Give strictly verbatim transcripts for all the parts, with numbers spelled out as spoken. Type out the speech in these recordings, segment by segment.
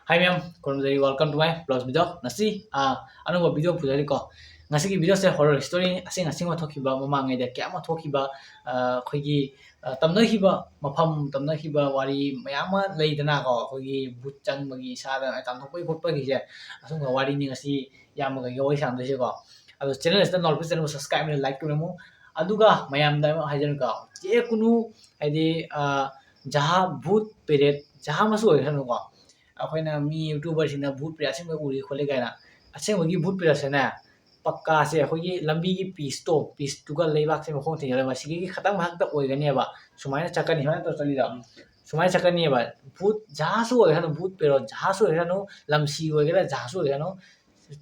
Hi ꯃꯌꯥꯝ, ꯈꯨꯔꯨꯝꯖꯔꯤ, welcome to my vlog video꯫ ꯉꯁꯤ ꯑ, ꯑꯅꯧꯕ video ꯄꯨꯖꯔꯤꯀꯣ꯫ ꯉꯁꯤꯒꯤ videoꯁꯦ horror story ꯑꯁꯦꯡ ꯑꯁꯦꯡꯕ ꯊꯣꯛꯈꯤꯕ, ꯃꯃꯥꯡꯉꯩꯗ ꯀꯌꯥ ꯑꯃ ꯊꯣꯛꯈꯤꯕ, ꯑ, ꯑꯩꯈꯣꯏꯒꯤ ꯑ, ꯇꯝꯅꯈꯤꯕ ꯃꯐꯝ, ꯇꯝꯅꯈꯤꯕ ꯋꯥꯔꯤ ꯃꯌꯥꯝ ꯑꯃ ꯂꯩꯗꯅꯀꯣ, ꯑꯩꯈꯣꯏꯒꯤ ꯚꯨꯠ ꯆꯪꯕꯒꯤ, ꯏꯁꯥꯗ ꯇꯥꯟꯊꯣꯛꯄꯒꯤ ꯈꯣꯠꯄꯒꯤꯁꯦ, ꯑꯁꯨꯝꯕ ꯋꯥꯔꯤꯅꯤ ꯉꯁꯤ ꯏꯌꯥꯝꯕꯒ ꯑꯩꯒ ꯋꯥꯔꯤ ꯁꯥꯟꯅꯗꯣꯏꯁꯦꯀꯣ꯫ ꯑꯗꯣ channel ꯑꯁꯤꯗ ꯅꯧꯔꯛꯄ channel subscribe ꯑꯃ, like ꯇꯧꯔꯝꯃꯨ꯫ ꯑꯗꯨꯒ ꯃꯌꯥꯝꯗ ꯑꯃ ꯍꯥꯏꯖꯔꯒ, ꯆꯦꯛꯀꯅꯨ, ꯍꯥꯏꯗꯤ ꯑ, ꯖꯍꯥ ꯚꯨꯠ ꯄꯦꯔꯦꯠ ꯖꯍꯥ ꯃꯁꯨ ꯑꯣꯏꯈ꯭ꯔꯅꯨꯀꯣ, ꯑꯩꯈꯣꯏꯅ ꯃꯤ YouTuberꯁꯤꯡꯅ ꯚꯨꯠ ꯄꯦꯔꯦꯠ ꯑꯁꯦꯡꯕ ꯎꯔꯦ ꯈꯣꯠꯂꯦ ꯀꯥꯏꯅ, ꯑꯁꯦꯡꯕꯒꯤ ꯚꯨꯠ ꯄꯦꯔꯦꯠꯁꯦꯅꯦ, ꯄꯛꯀꯥꯁꯦ ꯑꯩꯈꯣꯏꯒꯤ ꯂꯝꯕꯤꯒꯤ pieceꯇꯣ, pieceꯇꯨꯒ ꯂꯩꯕꯥꯛꯁꯦ ꯃꯈꯣꯡ ꯊꯤꯡꯖꯤꯜꯂꯒ ꯁꯤꯒꯤ ꯈꯇꯪ ꯃꯊꯛꯇ ꯑꯣꯏꯒꯅꯦꯕ꯫ ꯁꯨꯃꯥꯏꯅ ꯆꯠꯀꯅꯤ, ꯁꯨꯃꯥꯏꯅ ꯇꯧꯔ ꯆꯠꯂꯤꯗꯣ꯫ ꯎꯝ꯫ ꯁꯨꯃꯥꯏꯅ ꯆꯠꯀꯅꯤꯕ꯫ ꯚꯨꯠ ꯖꯍꯥꯁꯨ ꯑꯣꯏꯔꯁꯅꯨ, ꯚꯨꯠ ꯄꯦꯔꯣꯠ ꯖꯍꯥꯁꯨ ꯑꯣꯏꯔꯁꯅꯨ, ꯂꯝꯁꯤ ꯑꯣꯏꯒꯦꯔꯥ ꯖꯍꯥꯁꯨ ꯑꯣꯏꯔꯁꯅꯨ,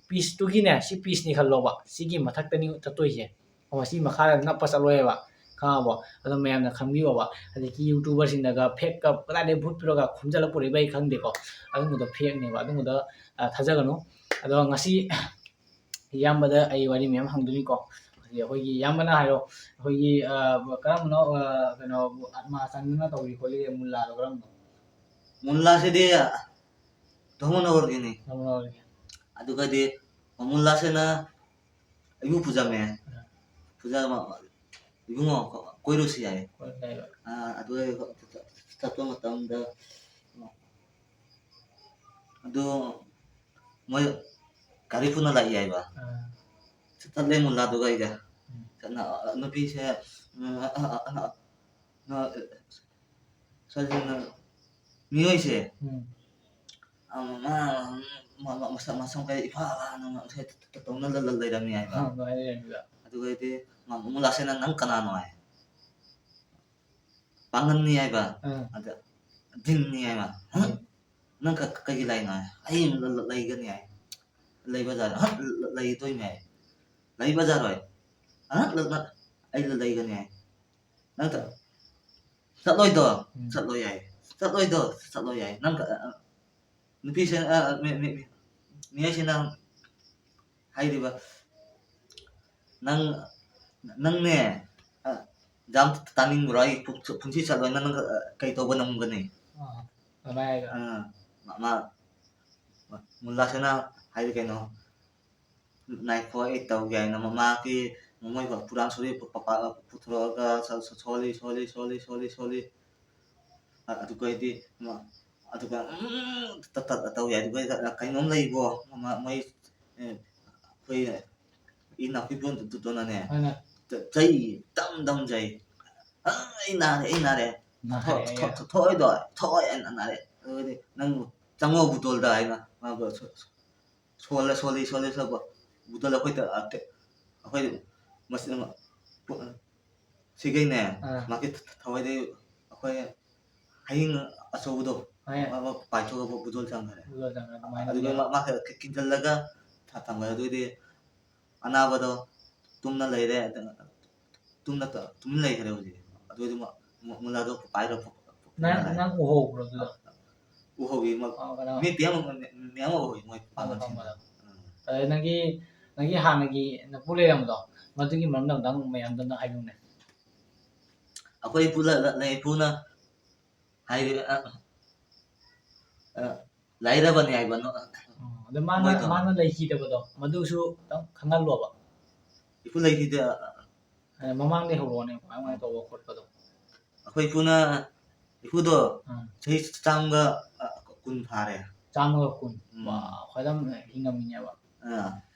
pieceꯇꯨꯒꯤꯅꯦ, ꯁꯤ pieceꯅꯤ ꯈꯜꯂꯣꯕ, ꯁꯤꯒꯤ ꯃꯊꯛꯇꯅꯤ ꯆꯠꯇꯣꯏꯁꯦ꯫ ꯑꯣ, ꯁꯤ ꯃꯈꯥꯗ ꯅꯞꯄ ꯆꯠꯂꯣꯏꯕ, ꯈꯪꯉꯕꯣ? ꯑꯗꯣ ꯃꯌꯥꯝꯅ ꯈꯪꯕꯤꯌꯣꯕ꯫ ꯍꯧꯖꯤꯛꯀꯤ YouTuberꯁꯤꯡꯅꯒ fakeꯀ ꯀꯗꯥꯏꯗꯒꯤ ꯚꯨꯠ ꯄꯦꯔꯣꯠꯀ ꯈꯣꯝꯖꯤꯜꯂ ꯄꯨꯔꯛꯏꯕ ꯑꯩ ꯈꯪꯗꯦꯀꯣ, ꯑꯗꯨꯝꯕꯗꯣ fakeꯅꯦꯕ, ꯑꯗꯨꯝꯕꯗꯣ ꯑ, ꯊꯥꯖꯒꯅꯨ꯫ ꯑꯗꯣ ꯉꯁꯤ ꯏꯌꯥꯝꯕꯗ ꯑꯩ ꯋꯥꯔꯤ ꯃꯌꯥꯝ ꯍꯪꯗꯣꯏꯅꯤꯀꯣ꯫ ꯍꯧꯖꯤꯛ ꯑꯩꯈꯣꯏꯒꯤ ꯏꯌꯥꯝꯕꯅ ꯍꯥꯏꯔꯣ, ꯑꯩꯈꯣꯏꯒꯤ ꯑ, ꯀꯔꯝꯕꯅꯣ, ꯑ, ꯀꯩꯅꯣ, ꯑꯥꯠꯃꯥ ꯆꯪꯗꯅ ꯇꯧꯔꯤ ꯈꯣꯠꯂꯤ ꯃꯨꯜꯂꯥꯗꯣ ꯀꯔꯝꯕꯅꯣ? ꯃꯨꯜꯂꯥꯁꯤꯗꯤ ꯙꯔꯃꯅꯒꯔꯒꯤꯅꯤ꯫ ꯙꯔꯃꯅꯒꯔꯒꯤ꯫ ꯑꯗꯨꯒꯗꯤ ꯃꯨꯜꯂꯥꯁꯤꯅ ꯑꯩꯕꯨ ꯄꯨꯖꯝꯃꯦ꯫ ꯑ꯫ ꯄꯨꯖ-, ꯏꯕꯨꯡꯉꯣ, ꯀꯣꯏꯔꯨꯁꯤ ꯍꯥꯏ꯫ ꯀꯣꯏꯔꯨꯁꯤ ꯍꯥꯏꯕ꯫ ꯑ, ꯑꯗꯨ ꯆꯠꯄ ꯃꯇꯝꯗ ꯑꯗꯨ ꯃꯣꯏ ꯒꯥꯔꯤ ꯄꯨꯅ ꯂꯥꯛꯏ ꯍꯥꯏꯕ꯫ ꯑꯥ꯫ ꯆꯠꯂꯦ ꯃꯨꯜꯂꯥꯗꯨꯒ ꯑꯩꯒ꯫ ꯎꯝ꯫ ꯆꯠꯅ, ꯑ, ꯅꯨꯄꯤꯁꯦ, ꯎꯝ, ꯑ, ꯑ, ꯑ, ꯑ, ꯁꯣꯏꯗꯅ ꯃꯤꯑꯣꯏꯁꯦ, ꯎꯝ꯫ ꯑ, ꯃꯥ, ꯃ-, ꯃ-, ꯃꯁꯝ, ꯃꯁꯝ ꯀꯩ ꯏꯐꯥ ꯐꯥꯅ ꯉꯁꯥꯏ ꯇ-, ꯇ-, ꯇꯧꯅ ꯂ-, ꯂ-, ꯂꯩꯔꯝꯃꯤ ꯍꯥꯏꯕ꯫ ꯑꯥ, ꯑꯗꯨꯃꯥꯏꯅ ꯂꯩꯔꯝꯃꯤꯕ꯫ ꯑꯗꯨꯒꯩꯗꯤ ꯃ-, ꯃꯨꯜꯂꯥꯁꯦꯅ "ꯅꯪ ꯀꯅꯥꯅꯣ?" ꯍꯥꯏ꯫ "ꯄꯥꯡꯒꯟꯅꯤ" ꯍꯥꯏꯕ꯫ ꯑꯥ꯫ ꯑꯗ "ꯗꯤꯟꯅꯤ" ꯍꯥꯏꯕ꯫ "ꯍ? ꯎꯝ꯫ ꯅꯪ ꯀ-, ꯀ-, ꯀꯩꯒꯤ ꯂꯥꯏꯅꯣ?" ꯍꯥꯏ꯫ "ꯑꯩ ꯂ-, ꯂ-, ꯂꯩꯒꯅꯤ" ꯍꯥꯏ꯫ "ꯂꯩꯕ ꯖꯥꯠ-, ꯑꯍ, ꯂ-, ꯂ-, ꯂꯩꯗꯣꯏꯅꯤ" ꯍꯥꯏ꯫ "ꯂꯩꯕ ꯖꯥꯠꯔꯣꯏ?" "ꯑꯍ, ꯂ-, ꯂ-, ꯑꯩ ꯂ-, ꯂꯩꯒꯅꯤ" ꯍꯥꯏ꯫ "ꯅꯪ ꯆ-, ꯆꯠꯂꯣꯏꯗꯣ?" ꯎꯝ꯫ "ꯆꯠꯂꯣꯏ" ꯍꯥꯏ꯫ "ꯆꯠꯂꯣꯏꯗꯣ?" "ꯆꯠꯂꯣꯏ" ꯍꯥꯏ꯫ "ꯅꯪ ꯀ-, ꯑ, ꯑ, ꯅꯨꯄꯤꯁꯦ, ꯑ, ꯑ, ꯃꯤ, ꯃꯤ, ꯃꯤ, ꯃꯤꯑꯣꯏꯁꯤꯅ ꯍꯥꯏꯔꯤꯕ, ꯅꯪ, ꯅꯪꯅꯦ, ꯑ, ꯌꯥꯝ ꯇꯥꯅꯤꯡꯕ꯭ꯔꯣ? ꯑꯩ ꯄꯨ-, ꯄꯨꯟꯁꯤ ꯆꯠꯂꯣꯏ, ꯅꯪ, ꯅꯪ, ꯑ, ꯀꯩ ꯇꯧꯕ ꯉꯝꯒꯅꯤ?" ꯑꯥ, ꯑꯗꯨꯃꯥꯏꯅ ꯍꯥꯏꯕ꯫ ꯑ, ꯃꯥ, ꯃꯥ, ꯃꯨꯜꯂꯥꯁꯤꯅ ꯍꯥꯏꯗꯤ ꯀꯩꯅꯣ, ꯅꯥꯏꯈꯣ, ꯑꯩ ꯇꯧꯒꯦ ꯍꯥꯏꯅ ꯃꯃꯥꯒꯤ ꯃꯣꯏ ꯄꯨꯔꯥꯟ ꯁꯣꯔꯤ ꯄ-, ꯄ-, ꯄ-, ꯄꯨꯊꯣꯔꯛꯑꯒ ꯁ-, ꯁ-, ꯁꯣꯜꯂꯤ, ꯁꯣꯜꯂꯤ, ꯁꯣꯜꯂꯤ, ꯁꯣꯜꯂꯤ, ꯁꯣꯜꯂꯤ꯫ ꯑ-, ꯑꯗꯨꯒ ꯑꯩꯗꯤ ꯃ-, ꯑꯗꯨꯒ ꯎꯝ ꯇ-, ꯇ-, ꯇꯧ ꯌꯥꯏ꯫ ꯑꯗꯨꯒ ꯑꯩꯅ ꯀꯩꯅꯣꯝ ꯂꯩꯕꯣ, ꯃ-, ꯃꯣꯏ, ꯑꯦ, ꯑꯩꯈꯣꯏ ꯏꯅꯥꯎꯄꯤꯕꯣꯟꯗꯨꯗꯨꯅꯅꯦ, ꯍꯣꯏꯅꯦ꯫ ꯆ-, ꯆꯩ ꯗꯝ ꯗꯝ ꯆꯩ꯫ "ꯑ, ꯑꯩ ꯅꯥꯔꯦ, ꯑꯩ ꯅꯥꯔꯦ꯫ ꯅꯥꯔꯦ, ꯊꯣ-, ꯊꯣ-, ꯑꯦ꯫ ꯊꯣ-, ꯊꯣꯛꯑꯣꯏꯗꯣ, ꯊꯣꯛꯑꯣꯏ, ꯑꯩ ꯅꯥꯔꯦ꯫ ꯑꯗꯨꯗꯤ ꯅꯪ ꯆꯪꯉꯣ ꯕꯨꯇꯣꯜꯗ" ꯍꯥꯏꯅ ꯃꯥꯕꯨ ꯁꯣ-, ꯁꯣ-, ꯁꯣꯜꯂ, ꯁꯣꯜꯂꯤ, ꯁꯣꯜꯂꯤ, ꯁꯣꯜꯂꯤ꯫ ꯕꯨꯇꯣꯜ ꯑꯩꯈꯣꯏꯗ, ꯑ, ꯇꯦ-, ꯑꯩꯈꯣꯏ ꯃꯁꯤ-, ꯑ, ꯄꯨ-, ꯑ, ꯁꯤꯈꯩꯅꯦ, ꯑꯥ꯫ ꯃꯥꯒꯤ ꯊ-, ꯊ-, ꯊꯋꯥꯏꯗꯩ ꯑꯩꯈꯣꯏ ꯍꯌꯤꯡ ꯑꯆꯧꯕꯗꯣ, ꯍꯣꯏ꯫ ꯃꯥ, ꯃꯥ ꯄꯥꯏꯊꯣꯛꯑꯒ ꯕꯨꯇꯣꯜ ꯆꯪꯈ꯭ꯔꯦ꯫ ꯕꯨꯇꯣꯜ ꯆꯪꯈ꯭ꯔꯦ, ꯑꯗꯨꯃꯥꯏꯅ ꯑꯗꯨꯒ ꯂꯩꯌꯦ꯫ ꯃꯥ, ꯃꯥ ꯈꯔ ꯀꯤ-, ꯀꯤꯟꯖꯜꯂꯒ ꯊ-, ꯊꯝꯈ꯭ꯔꯦ꯫ ꯑꯗꯨꯑꯣꯏꯗꯤ ꯑꯅꯥꯕꯗꯣ ꯇꯨꯝꯅ ꯂꯩꯔꯦ, ꯑꯗ ꯇꯨꯝꯅ ꯇ-, ꯇꯨꯃꯤꯟ ꯂꯩꯈ꯭ꯔꯦ ꯍꯧꯖꯤꯛ꯫ ꯑꯗꯨꯑꯣꯏꯗꯤ ꯃꯨ-, ꯃꯨ-, ꯃꯨꯂꯥꯗꯣ ꯄꯥꯏꯔ ꯐ-, ꯐ-, ꯅꯪ, ꯐ-, ꯅꯪ ꯎꯍꯧꯕ꯭ꯔꯣ ꯑꯗꯨꯗꯣ? ꯎꯍꯧꯋꯤ, ꯃ-, ꯑꯣ, ꯀꯅꯥ? ꯃꯤ ꯃꯌꯥꯝ ꯑꯃ, ꯃꯌꯥꯝ ꯑꯃ ꯎꯍꯧꯋꯤ, ꯃꯣꯏ ꯃꯥꯅ ꯄꯥꯡꯒꯜꯁꯤꯡꯗꯣ꯫ ꯐꯝꯕꯗꯣ꯫ ꯎꯝ꯫ ꯑꯗꯩ ꯅꯪꯒꯤ, ꯅꯪꯒꯤ ꯍꯥꯟꯅꯒꯤ ꯅꯄꯨ ꯂꯩꯔꯝꯕꯗꯣ, ꯃꯗꯨꯒꯤ ꯃꯔꯝꯗ ꯑꯝꯇꯪ ꯃꯌꯥꯝꯗ ꯑꯝꯇ ꯍꯥꯏꯕꯤꯌꯨꯅꯦ꯫ ꯑꯩꯈꯣꯏ ꯏꯄꯨ ꯂ-, ꯂ-, ꯂ-, ꯏꯄꯨꯅ ꯍꯥꯏꯗꯤ, ꯑ, ꯑ, ꯂꯥꯏꯔꯕꯅꯤ ꯍꯥꯏꯕ ꯅꯣ-, ꯑꯣ, ꯑꯗꯣ ꯃꯥꯅ, ꯃꯣꯏꯗꯣ꯫ ꯃꯥꯅ ꯂꯩꯈꯤꯗꯕꯗꯣ, ꯃꯗꯨꯁꯨ ꯈꯤꯇꯪ ꯈꯪꯍꯜꯂꯣꯕ꯫ ꯏꯄꯨ ꯂꯩꯈꯤꯗ-, ꯑ, ꯃꯃꯥꯡꯗꯩ ꯍꯧꯔꯛꯑꯣꯅꯦ, ꯀꯃꯥꯏ, ꯀꯃꯥꯏ ꯇꯧꯕ ꯈꯣꯠꯄꯗꯣ꯫ ꯑꯩꯈꯣꯏ ꯏꯄꯨꯅ, ꯏꯄꯨꯗꯣ ꯑꯥ꯫ ꯆꯍꯤ ꯆꯥꯝꯃꯒ, ꯑ, ꯀꯨꯟ ꯐꯥꯔꯦ꯫ ꯆꯥꯝꯃꯒ ꯀꯨꯟ꯫ ꯎꯝ꯫ ꯋꯥ, ꯈ꯭ꯋꯥꯏꯗꯝ ꯍꯤꯡꯉꯝꯃꯤꯅꯦꯕ꯫ ꯑꯥ꯫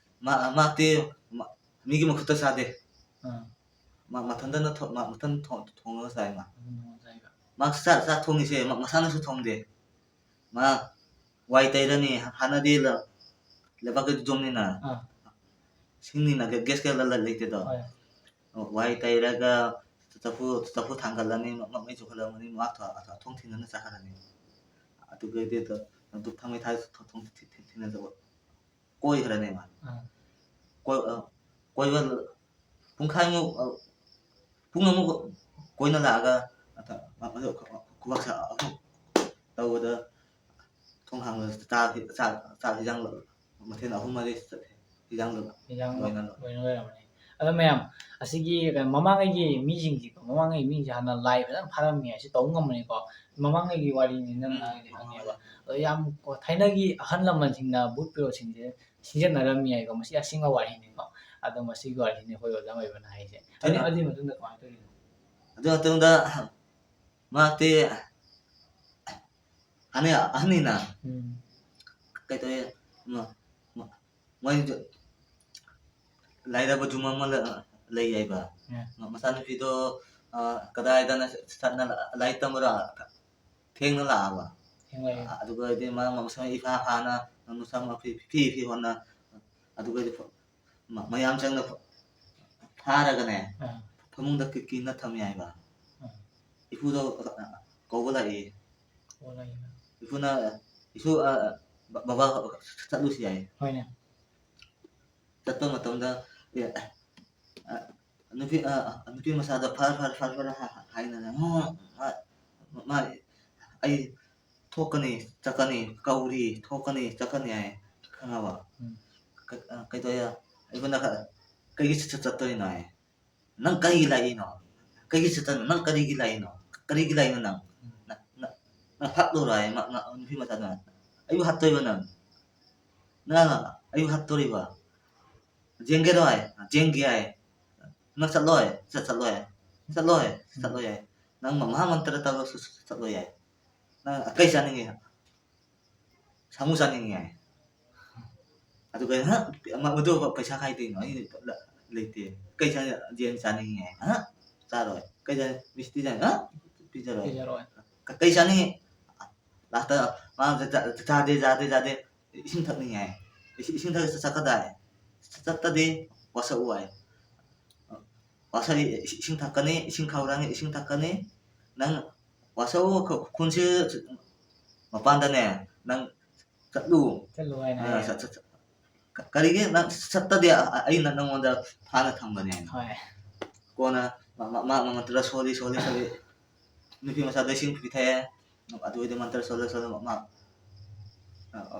ꯃꯥ, ꯃꯥꯗꯤ ꯃ-, ꯃꯤꯒꯤ ꯃꯈꯨꯠꯇ ꯆꯥꯗꯦ꯫ ꯑꯥ꯫ ꯃꯥ ꯃꯊꯟꯇꯅ ꯊꯣ-, ꯃꯥ ꯃꯊꯟ ꯊꯣ-, ꯊꯣꯡꯉꯒ ꯆꯥꯏ ꯃꯥ꯫ ꯃꯊꯟ ꯊꯣꯡꯉꯒ ꯆꯥꯏꯕ꯫ ꯃꯥ ꯆꯥꯛ, ꯆꯥꯛ ꯊꯣꯡꯉꯤꯁꯦ ꯃ-, ꯃꯁꯥꯅꯁꯨ ꯊꯣꯡꯗꯦ꯫ ꯃꯥ ꯋꯥꯏ ꯇꯩꯔꯅꯤ, ꯍꯥꯟꯅꯗꯤ ꯂ-, ꯂꯩꯕꯥꯛꯀꯤ ꯌꯨꯝꯅꯤꯅ꯫ ꯑꯥ꯫ ꯁꯤꯡꯅꯤꯅ ꯒ-, ꯒ꯭ꯌꯥꯁ ꯀꯌꯥ ꯂ-, ꯂ-, ꯂꯩꯇꯦꯗꯣ꯫ ꯍꯣꯏ꯫ ꯋꯥꯏ ꯇꯩꯔꯒ ꯆꯐꯨ, ꯆꯐꯨ ꯊꯥꯡꯒꯠꯂꯅꯤ, ꯃ-, ꯃ-, ꯃꯩ ꯆꯨꯈꯠꯂꯝꯃꯅꯤ, ꯃꯥ ꯊꯣ-, ꯑ-, ꯊꯣ-, ꯊꯣꯡ ꯊꯤꯡꯖꯤꯜꯂ ꯆꯥꯈꯠꯂꯅꯤ꯫ ꯑꯗꯨꯒꯩꯗꯤ ꯗ-, ꯗ-, ꯊꯥꯡꯃꯩ ꯊꯥꯏ ꯊꯣ-, ꯊꯣꯡ ꯊꯤ-, ꯊꯤ-, ꯊꯤꯡꯖꯤꯜꯂꯒ ꯀꯣꯏꯈ꯭ꯔꯅꯦ ꯃꯥ꯫ ꯑꯥ꯫ ꯀꯣꯏ-, ꯑ, ꯀꯣꯏꯕ ꯄꯨꯡꯈꯥꯏꯃꯨꯛ, ꯑ, ꯄꯨꯡ ꯑꯃꯨꯛ ꯀꯣꯏꯅ ꯂꯥꯛꯑꯒ, ꯑ, ꯑ, ꯑ, ꯈꯨꯕꯥꯛ ꯁ-, ꯑꯃꯨꯛ ꯇꯧꯕꯗ ꯊꯣꯡ ꯍꯥꯡꯕꯗ ꯆꯥꯛ, ꯆꯥꯛ, ꯆꯥꯛ ꯍꯤꯟꯖꯥꯡ ꯃꯊꯦꯜ ꯑꯍꯨꯝ ꯃꯔꯤ ꯆꯠꯂꯦ꯫ ꯍꯤꯟꯖꯥꯡ ꯍꯤꯟꯖꯥꯡ ꯂꯣꯏꯅ ꯂꯣꯏ-, ꯂꯣꯏꯅ ꯂꯣꯏꯔꯝꯃꯅꯤ꯫ ꯑꯗꯣ ꯃꯌꯥꯝ, ꯑꯁꯤꯒꯤ ꯀꯩꯅꯣ, ꯃꯃꯥꯡꯉꯩꯒꯤ ꯃꯤꯁꯤꯡꯁꯤꯀꯣ, ꯃꯃꯥꯡꯉꯩ ꯃꯤꯁꯤꯡꯁꯦ ꯍꯥꯟꯅ ꯂꯥꯏ ꯐꯖꯅ ꯐꯥꯔꯝꯃꯤ ꯍꯥꯏꯁꯦ ꯇꯧꯕ ꯉꯝꯕꯅꯤꯀꯣ꯫ ꯃꯃꯥꯡꯉꯩꯒꯤ ꯋꯥꯔꯤꯅꯤ ꯅꯪꯅ ꯎꯝ, ꯍꯥꯏꯗꯤ ꯈꯪꯉꯦꯕ꯫ ꯑꯗꯣ ꯌꯥꯝ ꯀꯣ-, ꯊꯥꯏꯅꯒꯤ ꯑꯍꯜ ꯂꯃꯟꯁꯤꯡꯅ ꯚꯨꯠ ꯄ꯭ꯔꯦꯇꯁꯤꯡꯁꯦ ꯁꯤꯖꯤꯟꯅꯔꯝꯃꯤ ꯍꯥꯏꯀꯣ, ꯃꯁꯤ ꯑꯁꯦꯡꯕ ꯋꯥꯔꯤꯅꯤꯀꯣ꯫ ꯑꯗꯣ ꯃꯁꯤꯒꯤ ꯋꯥꯔꯤꯅꯤ ꯑꯩꯈꯣꯏ ꯑꯣꯖꯥ ꯑꯣꯏꯕꯅ ꯍꯥꯏꯁꯦ꯫ ꯑꯗꯨ, ꯑꯗꯨꯅꯦ꯫ ꯑꯗꯨꯒꯤ ꯃꯇꯨꯡꯗ ꯀꯃꯥꯏꯅ ꯇꯧꯔꯤꯅꯣ? ꯑꯗꯨ ꯃꯇꯨꯡꯗ ꯃꯍꯥꯛꯇꯤ ꯍꯥꯟꯅ ꯑꯍꯟꯅꯤꯅ ꯎꯝ꯫ ꯀꯩꯇꯧꯋꯦ, ꯃ-, ꯃ-, ꯃꯣꯏ ꯂꯥꯏꯔꯕ ꯌꯨꯝ ꯑꯃ ꯂ-, ꯂꯩ ꯍꯥꯏꯕ꯫ ꯎꯝ꯫ ꯃ-, ꯃꯆꯥꯅꯨꯄꯤꯗꯣ, ꯑ, ꯀꯗꯥꯏꯗꯅ ꯆꯠꯅ ꯂꯥꯏꯔꯤꯛ ꯇꯝꯕ꯭ꯔꯥ ꯊꯦꯡꯅ ꯂꯥꯛꯑꯕ꯫ ꯊꯦꯡꯂꯛꯑꯦ꯫ ꯑ-, ꯑꯗꯨꯒ ꯍꯥꯏꯗꯤ ꯃꯥ ꯃꯁꯝ ꯏꯐꯥ ꯐꯥꯅ, ꯃꯁꯝ ꯐꯤ, ꯐꯤ, ꯐꯤ ꯍꯣꯟꯅ, ꯑꯗꯨꯒ ꯍꯥꯏꯗꯤ ꯐ-, ꯃ-, ꯃꯌꯥꯝ ꯆꯪꯅ ꯐ-, ꯐꯥꯔꯒꯅꯦ, ꯑꯥ꯫ ꯐꯃꯨꯡꯗ ꯀꯤ-, ꯀꯤꯅ ꯊꯝꯃꯦ ꯍꯥꯏꯕ꯫ ꯑꯥ꯫ ꯏꯄꯨꯗꯣ ꯀꯧꯕ ꯂꯥꯛꯏ꯫ ꯀꯧꯕ ꯂꯥꯛꯏ꯫ ꯏꯄꯨꯅ, "ꯏꯄꯨ, ꯑ, ꯕ-, ꯕꯕꯥ ꯆꯠꯂꯨꯁꯤ" ꯍꯥꯏ꯫ ꯍꯣꯏꯅꯦ꯫ ꯆꯠꯄ ꯃꯇꯝꯗ, ꯑꯦ, ꯑ, ꯅꯨꯄꯤ, ꯑ, ꯅꯨꯄꯤ ꯃꯆꯥꯗꯣ ꯐꯔ, ꯐꯔ, ꯐꯔ, ꯐꯔ ꯍꯥ-, ꯍꯥꯏꯅ, ꯃꯥ, ꯃꯥ, ꯑꯩ ꯊꯣꯛꯀꯅꯤ, ꯆꯠꯀꯅꯤ, ꯀꯧꯔꯤ, ꯊꯣꯛꯀꯅꯤ, ꯆꯠꯀꯅꯤ ꯍꯥꯏ, ꯈꯪꯉꯕ? ꯎꯝ꯫ ꯀ-, ꯑ, ꯀꯩꯗꯧꯌꯥ-, ꯑꯩꯉꯣꯟꯗ ꯈ-, "ꯀꯩꯒꯤ ꯆꯠ-, ꯆꯠ-, ꯆꯠꯇꯣꯏꯅꯣ?" ꯍꯥꯏ꯫ "ꯅꯪ ꯀꯔꯤꯒꯤ ꯂꯥꯛꯏꯅꯣ? ꯀꯩꯒꯤ ꯆꯠꯇꯣꯏꯅꯣ? ꯅꯪ ꯀꯔꯤꯒꯤ ꯂꯥꯛꯏꯅꯣ? ꯀꯔꯤꯒꯤ ꯂꯥꯛꯏꯅꯣ ꯅꯪ? ꯎꯝ꯫ ꯅ-, ꯅ-, ꯅꯪ ꯍꯥꯠꯂꯨꯔꯣ" ꯍꯥꯏ, ꯃ-, ꯃ-, ꯅꯨꯄꯤ ꯃꯆꯥꯗꯨꯅ꯫ "ꯑꯩꯕꯨ ꯍꯥꯠꯇꯣꯏꯕ ꯅꯪ? ꯅꯪ ꯑꯩꯕꯨ ꯍꯥꯠꯇꯣꯔꯤꯕ?" "ꯌꯦꯡꯒꯦꯔꯣ?" ꯍꯥꯏ꯫ "ꯌꯦꯡꯒꯦ" ꯍꯥꯏ꯫ "ꯅꯪ ꯆꯠꯂꯣꯏ?" "ꯆꯠ-, ꯆꯠꯂꯣꯏ" ꯍꯥꯏ꯫ "ꯆꯠꯂꯣꯏ?" "ꯆꯠꯂꯣꯏ" ꯍꯥꯏ꯫ "ꯅꯪ ꯃ-, ꯃꯍꯥ ꯃꯟꯇ꯭ꯔ ꯇꯧꯔꯁꯨ ꯆꯠꯂꯣꯏ" ꯍꯥꯏ꯫ "ꯅꯪ ꯀꯩ ꯆꯥꯅꯤꯡꯉꯤ?" "ꯁꯥꯃꯨ ꯆꯥꯅꯤꯡꯉꯤ" ꯍꯥꯏ꯫ ꯑꯗꯨꯒ, "ꯍ? ꯃ-, ꯃꯗꯨ ꯄꯩꯁꯥ ꯀꯥꯏꯗꯩꯅꯣ? ꯑꯩ ꯂ-, ꯂꯩꯇꯦ꯫ ꯀꯩ ꯆꯥ-, ꯌꯦꯟ ꯆꯥꯅꯤꯡꯉꯤ" ꯍꯥꯏ꯫ "ꯍ? ꯆꯥꯔꯣꯏ"꯫ "ꯀꯩ ꯆꯥ-, ꯃꯤꯁꯇꯤ ꯆꯥꯅꯤꯡꯉꯤ"꯫ "ꯍ? ꯄꯤꯖꯔꯣꯏ"꯫ ꯄꯤꯖꯔꯣꯏ꯫ "ꯀ-, ꯀꯩ ꯆꯥꯅꯤꯡꯉꯤ?" ꯂꯥꯁꯇ ꯃꯥ ꯆꯥ-, ꯆꯥ-, ꯆꯥꯗꯦ, ꯆꯥꯗꯦ, ꯆꯥꯗꯦ꯫ "ꯏꯁꯤꯡ ꯊꯛꯅꯤꯡꯉꯦ" ꯍꯥꯏ꯫ "ꯏꯁꯤꯡ, ꯏꯁꯤꯡ ꯊꯛ ꯆꯠꯀꯗꯥꯏ?" "ꯆꯠꯇꯗꯤ ꯋꯥꯁꯛꯎ" ꯍꯥꯏ꯫ ꯋꯥꯁꯛꯏ, ꯏꯁꯤꯡ ꯊꯛꯀꯅꯤ, ꯏꯁꯤꯡ ꯈꯧꯔꯥꯡꯉꯤ, ꯏꯁꯤꯡ ꯊꯛꯀꯅꯤ꯫ "ꯅꯪ ꯋꯥꯁꯛꯎ, ꯈꯨ-, ꯈꯨꯟꯁꯤ ꯃꯄꯥꯟꯗꯅꯦ, ꯅꯪ ꯆꯠꯂꯨ"꯫ ꯆꯠꯂꯨ ꯍꯥꯏꯅ ꯑ, ꯍꯥꯏꯌꯦ꯫ ꯆꯠ-, ꯆꯠ-, ꯆꯠ-, ꯀ-, ꯀꯔꯤꯒꯤ ꯅꯪ ꯆꯠꯇꯗꯤ ꯑ-, ꯑ-, ꯑꯩꯅ ꯅꯉꯣꯟꯗ ꯐꯥꯅ ꯊꯝꯒꯅꯤ ꯍꯥꯏꯅ꯫ ꯍꯣꯏ꯫ ꯀꯣꯟꯅ ꯃ-, ꯃ-, ꯃꯥ ꯃꯉꯣꯟꯗ ꯁꯣꯜꯂꯤ, ꯁꯣꯜꯂꯤ, ꯁꯣꯜꯂꯤ꯫ ꯅꯨꯄꯤ ꯃꯆꯥꯗ ꯏꯁꯤꯡ ꯄꯤꯊꯛꯑꯦ꯫ ꯑꯗꯨ ꯑꯣꯏꯔꯗꯤ ꯃꯟꯇ꯭ꯔ ꯁꯣꯜꯂ, ꯁꯣꯜꯂ ꯃꯥ, ꯑ, ꯑ,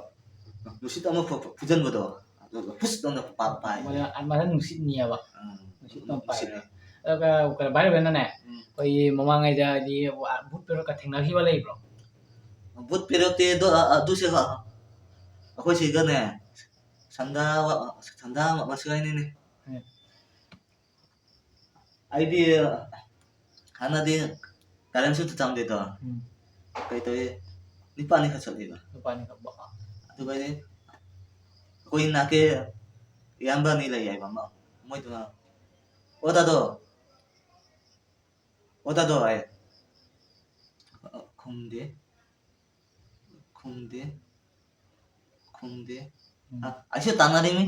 ꯅꯨꯡꯁꯤꯠ ꯑꯃ ꯐꯨ-, ꯐꯨ-, ꯐꯨꯖꯟꯕꯗꯣ꯫ ꯐꯨꯁ ꯇꯧꯅ ꯄꯥ- ꯄꯥꯏ꯫ ꯃꯣꯏꯅ ꯃꯊꯟ ꯅꯨꯡꯁꯤꯠꯅꯤꯑꯕ꯫ ꯎꯝ, ꯅꯨꯡꯁꯤꯠ ꯇꯧꯅ ꯄꯥꯏ꯫ ꯅꯨꯡꯁꯤꯠꯅꯤ꯫ ꯑꯗꯨꯒ ꯀꯩꯅꯣ, ꯚꯥꯏ ꯔꯣꯕꯦꯟꯅꯅꯦ, ꯎꯝ꯫ ꯑꯩꯈꯣꯏꯒꯤ ꯃꯃꯥꯡꯉꯩꯗ ꯍꯥꯏꯗꯤ ꯚꯨꯠ ꯄꯦꯔꯣꯠꯀ ꯊꯦꯡꯅꯈꯤꯕ ꯂꯩꯕ꯭ꯔꯣ? ꯚꯨꯠ ꯄꯦꯔꯣꯠꯇꯤ ꯑꯗꯨ ꯑ- ꯑꯗꯨꯁꯦ ꯑ- ꯑꯩꯈꯣꯏ ꯁꯤꯒꯅꯦ, ꯁꯟꯗꯥ ꯁꯟꯗꯥ ꯃꯁꯤꯒꯥꯏꯅꯤꯅꯦ꯫ ꯎꯝ꯫ ꯑꯩꯗꯤ ꯍꯥꯟꯅꯗꯤ ꯀꯔꯦꯟꯁꯨ ꯇꯝꯗꯦꯗꯣ꯫ ꯎꯝ꯫ ꯀꯩ ꯇꯧꯋꯤ? ꯅꯤꯄꯥꯅꯤ ꯈꯛ ꯆꯠꯂꯤꯕ꯫ ꯅꯨꯄꯥꯅꯤ ꯈꯛ ꯕ- ꯑꯗꯨꯒ ꯑꯩꯗꯤ ꯑꯩꯈꯣꯏ ꯏꯅꯥꯛꯀꯤ ꯏꯌꯥꯝꯕ ꯑꯅꯤ ꯂꯩ ꯍꯥꯏꯕ ꯑꯃ, ꯃꯣꯏꯗꯨꯅ "ꯑꯣ ꯇꯥꯗꯣ, ꯑꯣ ꯇꯥꯗꯣ" ꯍꯥꯏ꯫ ꯈꯨꯝꯗꯦ, ꯈꯨꯝꯗꯦ, ꯈꯨꯝꯗꯦ꯫ ꯎꯝ꯫ ꯑ, ꯑꯩꯁꯨ ꯇꯥꯟꯅꯔꯤꯃꯤ꯫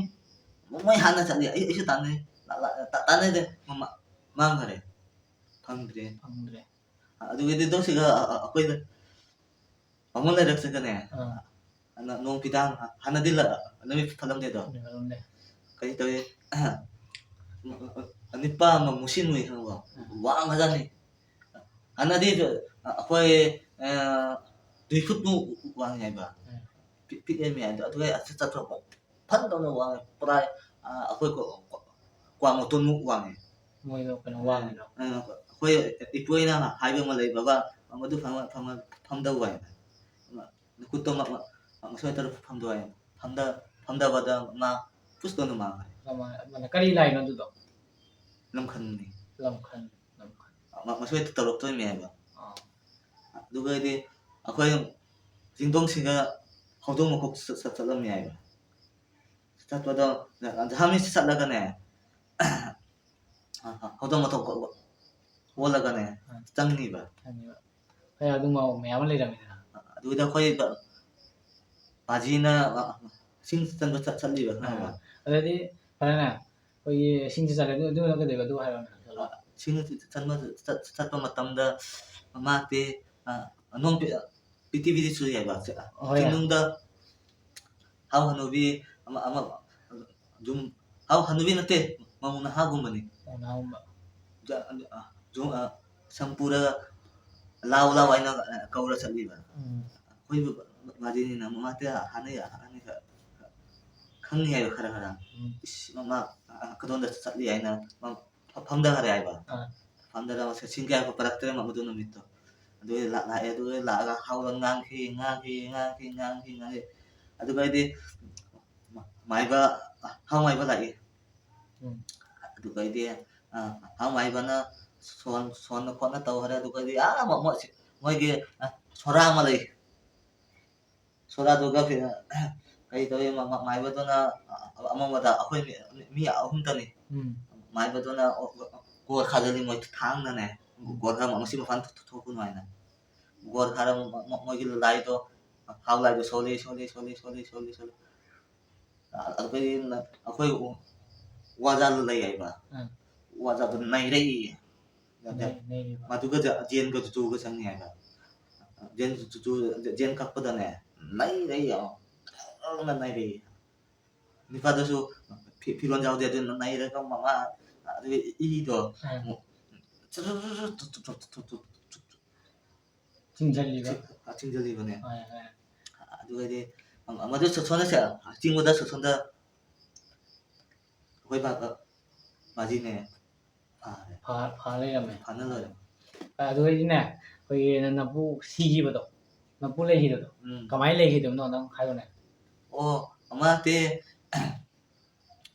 ꯃꯣꯏ ꯍꯥꯟꯅ ꯆꯠꯂꯤ, ꯑꯩ ꯑꯩꯁꯨ ꯇꯥꯟꯅꯩ꯫ ꯂꯥ- ꯂꯥ- ꯇꯥ- ꯇꯥꯟꯅꯗꯦ꯫ ꯃꯃ- ꯃꯥꯡꯈꯔꯦ꯫ ꯐꯪꯗ꯭ꯔꯦ꯫ ꯐꯪꯗ꯭ꯔꯦ꯫ ꯑꯗꯨꯒꯤꯗꯤ ꯑꯗꯨꯝ ꯁꯤꯒ ꯑ- ꯑ- ꯑꯩꯈꯣꯏꯗ ꯕꯥꯃꯣꯟ ꯂꯩꯔꯛꯁꯤꯒꯅꯦ꯫ ꯑꯥ꯫ ꯑꯗ ꯅꯣꯡ ꯐꯤꯗꯥꯡ ꯍꯥꯟꯅꯗꯤ ꯂ- ꯂꯝꯕꯤ ꯐꯠꯂꯝꯗꯦꯗꯣ꯫ ꯐꯪꯗ꯭ꯔꯦ꯫ ꯀꯩ ꯇꯧꯋꯤ? ꯅꯤꯄꯥ ꯑꯃ ꯃꯨꯁꯤꯟ ꯃꯨꯏ ꯈꯪꯕ꯭ꯔꯣ? ꯋꯥꯡꯈ꯭ꯔꯖꯥꯠꯅꯤ꯫ ꯍꯥꯟꯅꯗꯤ ꯑꯩꯈꯣꯏ ꯑ, ꯗꯨꯏ ꯐꯨꯠꯃꯨꯛ ꯋꯥꯡꯉꯦ ꯍꯥꯏꯕ꯫ ꯎꯝ꯫ ꯄꯤ- ꯄꯤꯛꯑꯦ ꯃꯌꯥꯝꯗꯣ꯫ ꯑꯗꯨꯒ ꯑꯁꯤ ꯆꯠꯊꯣꯔꯛꯄ ꯐꯟ ꯇꯧꯅ ꯋꯥꯡꯉꯦ꯫ ꯄꯨꯔꯥ ꯑ, ꯑꯩꯈꯣꯏ ꯀꯣ- ꯀꯣ- ꯀ꯭ꯋꯥ ꯃꯇꯣꯟꯃꯨꯛ ꯋꯥꯡꯉꯦ꯫ ꯃꯣꯏꯗꯣ ꯀꯩꯅꯣ ꯋꯥꯡꯉꯤꯗꯣ꯫ ꯑ, ꯑꯩꯈꯣꯏ ꯏꯄꯨ ꯑꯩꯅ ꯍꯥꯏꯕ ꯑꯃ ꯂꯩ, "ꯕꯕꯥ, ꯃꯗꯨ ꯐꯝ- ꯐꯝ- ꯐꯝꯗꯧ" ꯍꯥꯏꯅ꯫ ꯅꯈꯨꯠꯇꯣ ꯃ- ꯃ- ꯃꯁꯣꯏ ꯇꯔꯨꯛ ꯐꯝꯗꯣꯛ ꯍꯥꯏꯅ꯫ ꯐꯝꯗ- ꯐꯝꯗꯕꯗ ꯃꯥ ꯄꯨꯁꯇꯣꯟꯗ ꯃꯥꯡꯈ꯭ꯔꯦ꯫ ꯀꯃꯥꯏ-, ꯃꯥꯅ ꯀꯔꯤ ꯂꯥꯏꯅꯣ ꯑꯗꯨꯗꯣ? ꯂꯝꯈꯟꯅꯤ꯫ ꯂꯝꯈꯟ, ꯂꯝꯈꯟ꯫ ꯃ- ꯃꯁꯣꯏ ꯇꯧꯔꯛꯇꯣꯏꯅꯦ ꯍꯥꯏꯕ꯫ ꯑꯥ꯫ ꯑꯗꯨꯒꯗꯤ ꯑꯩꯈꯣꯏ ꯆꯤꯡꯗꯣꯡꯁꯤꯡꯒ ꯍꯧꯗꯣꯡ ꯃꯀꯣꯛ ꯆꯠ- ꯆꯠ- ꯆꯠꯂꯝꯃꯦ ꯍꯥꯏꯕ꯫ ꯆꯠꯄꯗꯣ ꯖꯍꯥꯃꯤꯁ ꯆꯠꯂꯒꯅꯦ, ꯍꯧꯗꯣꯡ ꯃꯇꯣꯛ ꯑꯣꯜꯂꯒꯅꯦ ꯆꯪꯉꯤꯕ꯫ ꯈꯪꯉꯦꯕ꯫ ꯍꯣꯏ, ꯑꯗꯨꯝꯕ ꯃꯌꯥꯝ ꯑꯃ ꯂꯩꯔꯝꯃꯤꯗꯅ꯫ ꯑꯗꯨꯗ ꯑꯩꯈꯣꯏ ꯕ- ꯕꯥꯖꯤꯅ ꯁꯤꯡ ꯆꯟꯕ ꯆꯠ- ꯆꯠꯂꯤꯕ ꯈꯪꯉꯕ? ꯑꯗꯩꯗꯤ ꯐꯔꯦꯅꯦ, ꯑꯩꯈꯣꯏꯒꯤ ꯁꯤꯡꯁꯤ ꯆꯠꯂꯦ, ꯑꯗꯨ ꯑꯗꯨꯅ ꯀꯩꯗꯧꯕ? ꯑꯗꯨ ꯍꯥꯏꯔꯣꯅꯦ꯫ ꯁꯤꯡ ꯆꯟꯕ ꯆꯠ- ꯆꯠꯄ ꯃꯇꯝꯗ ꯃꯍꯥꯛꯇꯤ ꯑ, ꯑꯅꯣꯝ ꯄꯤ- ꯄꯤꯇꯤ ꯄꯤꯇꯤ ꯆꯨꯏ ꯍꯥꯏꯕ꯫ ꯍꯣꯏ꯫ ꯆꯤꯡꯅꯨꯡꯗ ꯍꯥꯎ ꯍꯅꯨꯕꯤ ꯑꯃ ꯑꯃ ꯑꯗꯨꯝ, ꯍꯥꯎ ꯍꯅꯨꯕꯤ ꯅꯠꯇꯦ, ꯃꯧ ꯅꯍꯥꯒꯨꯝꯕꯅꯤ꯫ ꯃꯧ ꯅꯍꯥꯒꯨꯝꯕ꯫ ꯖ- ꯑ, ꯖꯨ- ꯑ, ꯁꯝ ꯄꯨꯔꯒ "ꯂꯥꯎ ꯂꯥꯎ" ꯍꯥꯏꯅ ꯀꯧꯔ ꯆꯠꯂꯤꯕ꯫ ꯎꯝ꯫ ꯑꯩꯈꯣꯏꯕꯨ ꯃꯥꯗꯤꯅꯤꯅ ꯃꯃꯥꯇꯦ ꯑꯍꯥꯟꯅ ꯑꯍꯥꯟꯅ ꯈꯪꯅꯤ ꯍꯥꯏꯕ ꯈꯔ ꯈꯔ꯫ ꯎꯝ꯫ ꯏꯁ, ꯃꯥ, ꯃꯥ, ꯑ, ꯀꯗꯣꯝꯗ ꯆꯠꯂꯤ ꯍꯥꯏꯅ ꯃꯥ ꯐ-, ꯐꯝꯊꯈꯔꯦ ꯍꯥꯏꯕ꯫ ꯑꯥ꯫ ꯐꯝꯊꯔꯒ ꯃꯁꯦ ꯁꯤꯡ ꯀꯌꯥ ꯄꯨꯔꯛꯇ꯭ꯔꯦ ꯃ-, ꯃꯗꯨ ꯅꯨꯃꯤꯠꯇꯣ꯫ ꯑꯗꯨꯒꯤ ꯂꯥꯛ-, ꯂꯥꯛꯑꯦ, ꯑꯗꯨꯒ ꯂꯥꯛꯑꯒ ꯍꯥꯎꯗ ꯉꯥꯡꯈꯤ, ꯉꯥꯡꯈꯤ, ꯉꯥꯡꯈꯤ, ꯉꯥꯡꯈꯤ, ꯉꯥꯡꯈꯤ꯫ ꯑꯗꯨꯒ ꯑꯩꯗꯤ ꯃ-, ꯃꯥꯏꯕ, ꯍꯥꯎ ꯃꯥꯏꯕ ꯂꯥꯛꯏ꯫ ꯎꯝ꯫ ꯑꯗꯨꯒ ꯑꯩꯗꯤ, ꯑ, ꯍꯥꯎ ꯃꯥꯏꯕꯅ ꯁꯣꯟ-, ꯁꯣꯟꯅ ꯈꯣꯠꯅ ꯇꯧꯈ꯭ꯔꯦ꯫ ꯑꯗꯨꯒ ꯑꯩꯗꯤ, ꯑ, ꯃ-, ꯃꯣꯏ-, ꯃꯣꯏꯒꯤ, ꯑ, ꯁꯣꯔꯥ ꯑꯃ ꯂꯩ꯫ ꯁꯣꯔꯥꯗꯨꯒ ꯐꯤ-, ꯀꯔꯤ ꯇꯧꯏ, ꯃ-, ꯃ-, ꯃꯥꯏꯕꯗꯨꯅ, ꯑ-, ꯑ-, ꯑꯃꯃꯗ ꯑꯩꯈꯣꯏ ꯃꯤ, ꯃꯤ ꯑꯍꯨꯝꯇꯅꯤ꯫ ꯎꯝ꯫ ꯃꯥꯏꯕꯗꯨꯅ, ꯑꯣ, ꯑꯣ, ꯒꯣꯔ ꯈꯥꯖꯤꯜꯂꯤ ꯃꯣꯏ ꯊꯥꯡꯅꯅꯦ, ꯎꯝ꯫ ꯒꯣꯔ ꯈꯔ ꯃꯁꯤ ꯃꯄꯥꯟ ꯊꯣꯛ-, ꯊꯣꯛ-, ꯊꯣꯛꯀꯅꯨ ꯍꯥꯏꯅ꯫ ꯒꯣꯔ ꯈꯔ ꯃ-, ꯃ-, ꯃꯣꯏꯒꯤ ꯂꯥꯏꯗꯣ, ꯍꯥꯎ ꯂꯥꯏꯗꯣ ꯁꯣꯜꯂꯤ, ꯁꯣꯜꯂꯤ, ꯁꯣꯜꯂꯤ꯫ ꯑ-, ꯑꯩꯈꯣꯏ ꯅ-, ꯑꯩꯈꯣꯏ ꯋꯥꯖꯥꯗ ꯂꯩ ꯍꯥꯏꯕ꯫ ꯑꯥ꯫ ꯋꯥꯖꯥꯗ ꯅꯩꯔꯛꯏ꯫ ꯅꯩ-, ꯅꯩꯔꯤꯕ꯫ ꯃꯗꯨꯒ ꯖ-, ꯖꯦꯟꯒ ꯖꯨꯖꯨꯒ ꯆꯪꯉꯤ ꯍꯥꯏꯕ꯫ ꯖꯦꯟ ꯖꯨꯖꯨ, ꯖꯦꯟ ꯀꯛꯄꯗꯅꯦ, ꯅꯩꯔꯛꯏ, ꯌꯥꯝꯅ ꯅꯩꯔꯛꯏ꯫ ꯅꯤꯄꯥꯗꯨꯁꯨ ꯐꯤ-, ꯐꯤꯔꯣꯟ ꯌꯥꯎꯗꯦ, ꯑꯗꯨꯅ ꯅꯩꯔꯒ ꯃꯃꯥ, ꯑꯗꯨꯒ ꯏꯗꯣ ꯑꯥ꯫ ꯑꯃꯨꯛ ꯆꯤꯡꯁꯤꯜꯂꯤꯕ꯫ ꯆꯤꯡ-, ꯑ, ꯆꯤꯡꯁꯤꯜꯂꯤꯕꯅꯦ꯫ ꯍꯣꯏ, ꯍꯣꯏ꯫ ꯑꯗꯨꯒꯗꯤ, ꯑ, ꯃꯗꯨ ꯁꯣꯝꯗ ꯁꯦ-, ꯆꯤꯡꯕꯗ ꯁꯣꯝꯗ ꯑꯩꯈꯣꯏ ꯕꯥ-, ꯕꯥꯖꯤꯅꯦ ꯐꯥꯔꯦ꯫ ꯐꯥ-, ꯐꯥ ꯂꯩꯔꯝꯃꯦ꯫ ꯐꯥꯅ ꯂꯣꯏꯔꯦ꯫ ꯑꯗꯨꯒꯗꯤꯅꯦ, ꯑꯩꯈꯣꯏꯒꯤ ꯅ-, ꯅꯄꯨ ꯁꯤꯈꯤꯕꯗꯣ, ꯅꯄꯨ ꯂꯩꯈꯤꯕꯗꯣ, ꯎꯝ꯫ ꯀꯃꯥꯏꯅ ꯂꯩꯈꯤꯗꯕꯅꯣ ꯅꯪ ꯍꯥꯏꯔꯣꯅꯦ꯫ ꯑꯣ, ꯃꯥꯗꯤ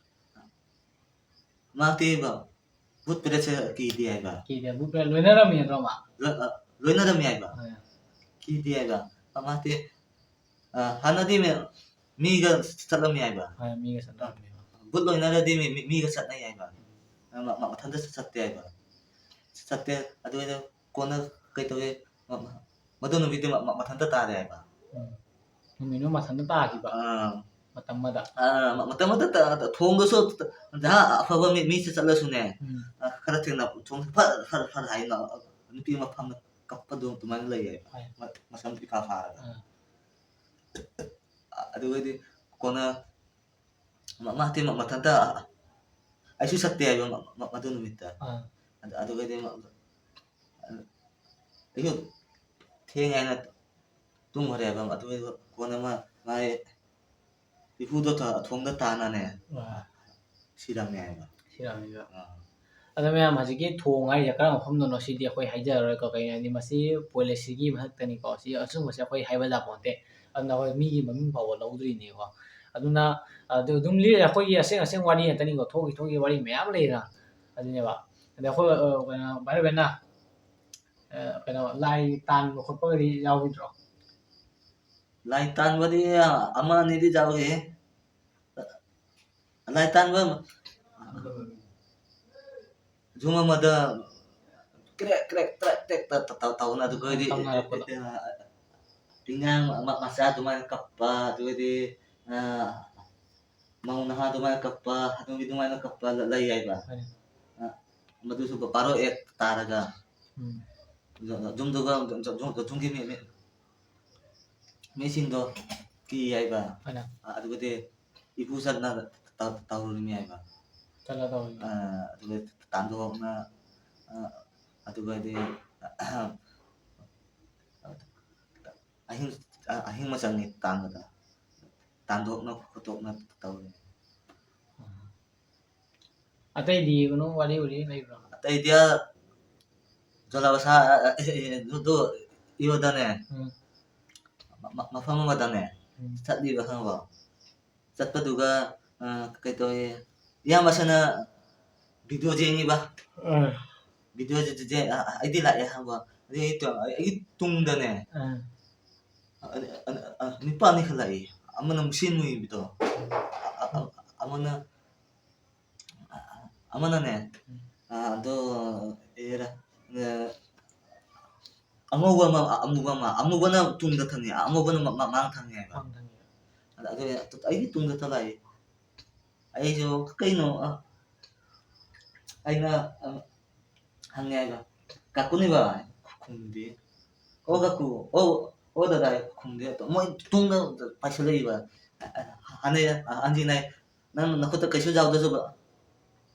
ꯃꯍꯥꯛꯇꯤ ꯕ-, ꯚꯨꯠ ꯄ꯭ꯔꯦꯠꯁꯦ ꯀꯤꯗꯦ ꯍꯥꯏꯕ꯫ ꯀꯤꯗꯦ, ꯚꯨꯠ ꯄ꯭ꯔꯦꯠ ꯂꯣꯏꯅꯔꯝꯃꯤ ꯅꯠꯇ꯭ꯔꯣ ꯃꯥ? ꯂꯣ-, ꯑ, ꯂꯣꯏꯅꯔꯝꯃꯤ ꯍꯥꯏꯕ꯫ ꯑꯥ꯫ ꯀꯤꯗꯦ ꯍꯥꯏꯕ꯫ ꯑ, ꯃꯥꯗꯤ, ꯑ, ꯍꯥꯟꯅꯗꯤ ꯃꯤ-, ꯃꯤꯒ ꯆꯠꯂꯝꯃꯤ ꯍꯥꯏꯕ꯫ ꯍꯣꯏ, ꯃꯤꯒ ꯆꯠꯂꯝꯃꯤ꯫ ꯚꯨꯠ ꯂꯣꯏꯅꯔꯗꯤ ꯃꯤ-, ꯃꯤ-, ꯃꯤꯒ ꯆꯠꯅꯩ ꯍꯥꯏꯕ꯫ ꯃ-, ꯃ-, ꯃꯊꯟꯇ ꯆꯠꯇꯦ ꯍꯥꯏꯕ꯫ ꯆꯠꯇꯦ꯫ ꯑꯗꯨ ꯑꯣꯏꯅ ꯀꯣꯟꯅ ꯀꯩ ꯇꯧꯋꯦ? ꯃ-, ꯃ-, ꯃꯗꯨ ꯅꯨꯃꯤꯠꯇꯨ ꯃ-, ꯃ-, ꯃꯊꯟꯇ ꯇꯥꯔꯦ ꯍꯥꯏꯕ꯫ ꯎꯝ꯫ ꯅꯨꯃꯤꯠ ꯑꯃ ꯃꯊꯟꯇ ꯇꯥꯈꯤꯕ꯫ ꯑꯥ꯫ ꯃꯇꯝ ꯑꯃꯗ꯫ ꯑꯥ, ꯃ-, ꯃꯇꯝ ꯑꯃꯗ ꯇ-, ꯇ-, ꯊꯣꯡꯗꯁꯨ ꯇ-, ꯖꯍꯥ ꯑꯐꯕ ꯃꯤ, ꯃꯤꯁꯦ ꯆꯠꯂꯁꯨꯅꯦ, ꯎꯝ꯫ ꯑ, ꯈꯔ ꯊꯦꯡꯅ ꯊꯣꯡ ꯐꯔ, ꯐꯔ, ꯐꯔ ꯍꯥꯏꯅ, ꯑ, ꯅꯨꯄꯤ ꯑꯃ ꯐꯝꯅ ꯀꯞꯄꯗꯣ ꯑꯗꯨꯃꯥꯏꯅ ꯂꯩꯌꯦ꯫ ꯍꯣꯏ꯫ ꯃ-, ꯃꯁꯝꯗꯣ ꯏꯐꯥ ꯐꯥꯔꯒ꯫ ꯑꯥ꯫ ꯑ-, ꯑꯗꯨꯒꯗꯤ ꯀꯣꯟꯅ ꯃ-, ꯃꯥꯗꯤ ꯃ-, ꯃꯊꯟꯇ, ꯑꯩꯁꯨ ꯆꯠꯇꯦ ꯍꯥꯏꯕ ꯃ-, ꯃ-, ꯃꯗꯨ ꯅꯨꯃꯤꯠꯇ꯫ ꯑꯥ꯫ ꯑꯗꯨ-, ꯑꯗꯨꯒꯗꯤ ꯃ-, ꯑꯩꯁꯨ ꯊꯦꯡꯉꯦ ꯍꯥꯏꯅ ꯇꯨꯝꯈ꯭ꯔꯦ ꯍꯥꯏꯕ꯫ ꯑꯗꯨꯒ ꯀꯣꯟꯅ ꯃꯥ, ꯃꯥꯏ ꯏꯄꯨꯗꯣ ꯊ- ꯊꯣꯡꯗ ꯇꯥꯅꯅꯦ ꯑꯥ, ꯁꯤꯔꯝꯃꯦ ꯍꯥꯏꯕ꯫ ꯁꯤꯔꯝꯃꯤꯕ꯫ ꯑꯥ꯫ ꯑꯗꯣ ꯃꯌꯥꯝ, ꯍꯧꯖꯤꯛꯀꯤ ꯊꯣꯡ ꯍꯥꯏꯔꯤꯁꯦ ꯀꯔꯝꯕ ꯃꯐꯝꯗꯅꯣ ꯁꯤꯗꯤ ꯑꯩꯈꯣꯏ ꯍꯥꯏꯖꯔꯔꯣꯏꯀꯣ꯫ ꯀꯩꯒꯤꯅꯣ ꯍꯥꯏꯗꯤ ꯃꯁꯤ ꯄꯣꯂꯤꯁꯤꯒꯤ ꯃꯊꯛꯇꯅꯤꯀꯣ꯫ ꯁꯤ ꯑꯆꯨꯝꯕꯁꯦ ꯑꯩꯈꯣꯏ ꯍꯥꯏꯕ ꯌꯥꯄꯣꯟꯇꯦ꯫ ꯑꯗꯨꯅ ꯑꯩꯈꯣꯏ ꯃꯤꯒꯤ ꯃꯃꯤꯡ ꯐꯥꯎꯕ ꯂꯧꯗ꯭ꯔꯤꯅꯦꯀꯣ꯫ ꯑꯗꯨꯅ ꯑꯗꯨ ꯑꯗꯨꯝ ꯂꯤꯔꯦ, ꯑꯩꯈꯣꯏꯒꯤ ꯑꯁꯦꯡ ꯑꯁꯦꯡ ꯋꯥꯔꯤ ꯉꯥꯛꯇꯅꯤꯀꯣ꯫ ꯊꯣꯛꯈꯤ ꯊꯣꯛꯈꯤ ꯋꯥꯔꯤ ꯃꯌꯥꯝ ꯂꯩꯔ꯫ ꯑꯗꯨꯅꯦꯕ꯫ ꯑꯗ ꯑꯩꯈꯣꯏ, ꯑ, ꯀꯩꯅꯣ, ꯚꯥꯏ ꯔꯣꯕꯦꯟꯅ, ꯑ, ꯀꯩꯅꯣ, ꯂꯥꯏ ꯇꯥꯟꯕ ꯈꯣꯠꯄꯒꯗꯤ ꯌꯥꯎꯈꯤꯗ꯭ꯔꯣ? ꯂꯥꯏ ꯇꯥꯟꯕꯗꯤ ꯑꯃ ꯑꯅꯤꯗꯤ ꯌꯥꯎꯈꯤ꯫ ꯂꯥꯏ ꯇꯥꯟꯕ ꯌꯨꯝ ꯑꯃꯗ ꯀ꯭ꯔꯦꯛ ꯀ꯭ꯔꯦꯛ ꯀ꯭ꯔꯦꯛ ꯀ꯭ꯔꯦꯛ ꯇ- ꯇ- ꯇꯧ- ꯇꯧꯅ ꯑꯗꯨꯒꯗꯤ ꯇꯧꯅꯔꯛꯄꯗꯣ꯫ ꯑꯉꯥꯡ ꯃ- ꯃꯆꯥ ꯑꯗꯨꯃꯥꯏꯅ ꯀꯞꯄ, ꯑꯗꯨꯒꯗꯤ ꯑ, ꯃꯧ ꯅꯍꯥ ꯑꯗꯨꯃꯥꯏꯅ ꯀꯞꯄ, ꯑꯗꯨꯒꯤ ꯑꯗꯨꯃꯥꯏꯅ ꯀꯞꯄ ꯂ- ꯂꯩ ꯍꯥꯏꯕ꯫ ꯍꯣꯏꯅꯦ꯫ ꯑ, ꯃꯗꯨꯁꯨ ꯕꯥꯔꯣ ꯑꯦꯛ ꯇꯥꯔꯒ ꯎꯝ꯫ ꯌꯨꯝꯗꯨꯒ ꯌꯨꯝ- ꯌꯨꯝ- ꯌꯨꯝꯒꯤ ꯃꯤ- ꯃꯤ- ꯃꯤꯁꯤꯡꯗꯣ ꯀꯤ ꯍꯥꯏꯕ꯫ ꯍꯣꯏꯅꯦ꯫ ꯑꯗꯨꯒꯗꯤ ꯏꯄꯨ ꯆꯠꯅ ꯇꯧ- ꯇꯧꯔꯤꯅꯤ ꯍꯥꯏꯕ꯫ ꯆꯠꯂ ꯇꯧꯔꯤꯅꯤ꯫ ꯑ, ꯑꯗꯨꯒ ꯇꯥꯟꯗꯣꯛꯅ, ꯑ, ꯑꯗꯨꯒꯗꯤ ꯑꯍꯤꯡ ꯑ- ꯑꯍꯤꯡ ꯃꯆꯪꯅꯤ ꯇꯥꯟꯕꯗ꯫ ꯇꯥꯟꯗꯣꯛꯅ ꯈꯣꯠꯇꯣꯛꯅ ꯇꯧꯔꯤꯅꯤ꯫ ꯑꯇꯩꯗꯤ ꯀꯩꯅꯣ ꯋꯥꯔꯤ ꯋꯥꯔꯤ ꯂꯩꯕ꯭ꯔꯣ? ꯑꯇꯩꯗꯤ ꯖꯣꯂꯥꯕꯁꯥ ꯑꯗꯨ ꯏꯌꯣꯗꯅꯦ ꯎꯝ꯫ ꯃ- ꯃꯐꯝ ꯑꯃꯗꯅꯦ ꯎꯝ꯫ ꯆꯠꯂꯤꯕ ꯈꯪꯉꯕ? ꯆꯠꯄꯗꯨꯒ ꯑ, ꯀꯩꯇꯧꯋꯦ, ꯏꯌꯥꯝꯕꯁꯤꯅ ꯚꯤꯗꯤꯑꯣ ꯌꯦꯡꯉꯤꯕ꯫ ꯑꯥ꯫ ꯚꯤꯗꯤꯑꯣꯁꯦ ꯑꯩꯗꯤ ꯂꯥꯛꯑꯦ ꯍꯥꯏꯕ꯫ ꯑꯗꯩ ꯑꯩ ꯇ- ꯑꯩꯒꯤ ꯇꯨꯡꯗꯅꯦ ꯑꯥ꯫ ꯑ- ꯑ- ꯑ- ꯅꯨꯄꯥ ꯑꯅꯤꯈꯛ ꯂꯥꯛꯏ꯫ ꯑꯃꯅ ꯃꯨꯁꯤꯟ ꯃꯨꯏꯕꯤꯗꯣ, ꯑ- ꯑ- ꯑꯃꯅ ꯑꯃꯅꯅꯦ ꯑ, ꯑꯗꯣ ꯑꯦꯔ ꯑ, ꯑꯉꯧꯕ ꯑꯃ ꯑ- ꯑꯃꯨꯕ ꯑꯃ ꯑꯃꯨꯕꯅ ꯇꯨꯡꯗ ꯊꯝꯉꯦ, ꯑꯃꯨꯕꯅ ꯃ- ꯃ- ꯃꯥꯡ ꯊꯝꯉꯦ ꯍꯥꯏꯕ꯫ ꯃꯥꯡ ꯊꯝꯉꯦ꯫ ꯑꯗ ꯑꯗꯨ ꯑꯩꯒꯤ ꯇꯨꯡꯗ ꯊꯣꯛꯂꯛꯏ꯫ ꯑꯩꯁꯨ ꯀꯩꯅꯣ ꯑ, ꯑꯩꯅ ꯑ, ꯍꯪꯉꯦ ꯍꯥꯏꯕ, "ꯀꯥꯀꯨꯅꯤꯕ?" ꯈꯨꯝꯗꯦ꯫ "ꯑꯣ ꯀꯥꯀꯨ, ꯑꯣ ꯑꯣ ꯗꯗꯥ" ꯈꯨꯝꯗꯦ꯫ ꯑꯗꯣ ꯃꯣꯏ ꯇꯨꯡꯗ ꯄꯥꯏꯁꯤꯜꯂꯛꯏꯕ꯫ ꯑ- ꯑ- ꯍꯥꯟꯅꯩ ꯑ- ꯑꯍꯟꯁꯤꯅ ꯍꯥꯏ, "ꯅꯪ ꯅꯈꯨꯠꯇ ꯀꯩꯁꯨ ꯌꯥꯎꯗꯁꯨꯕ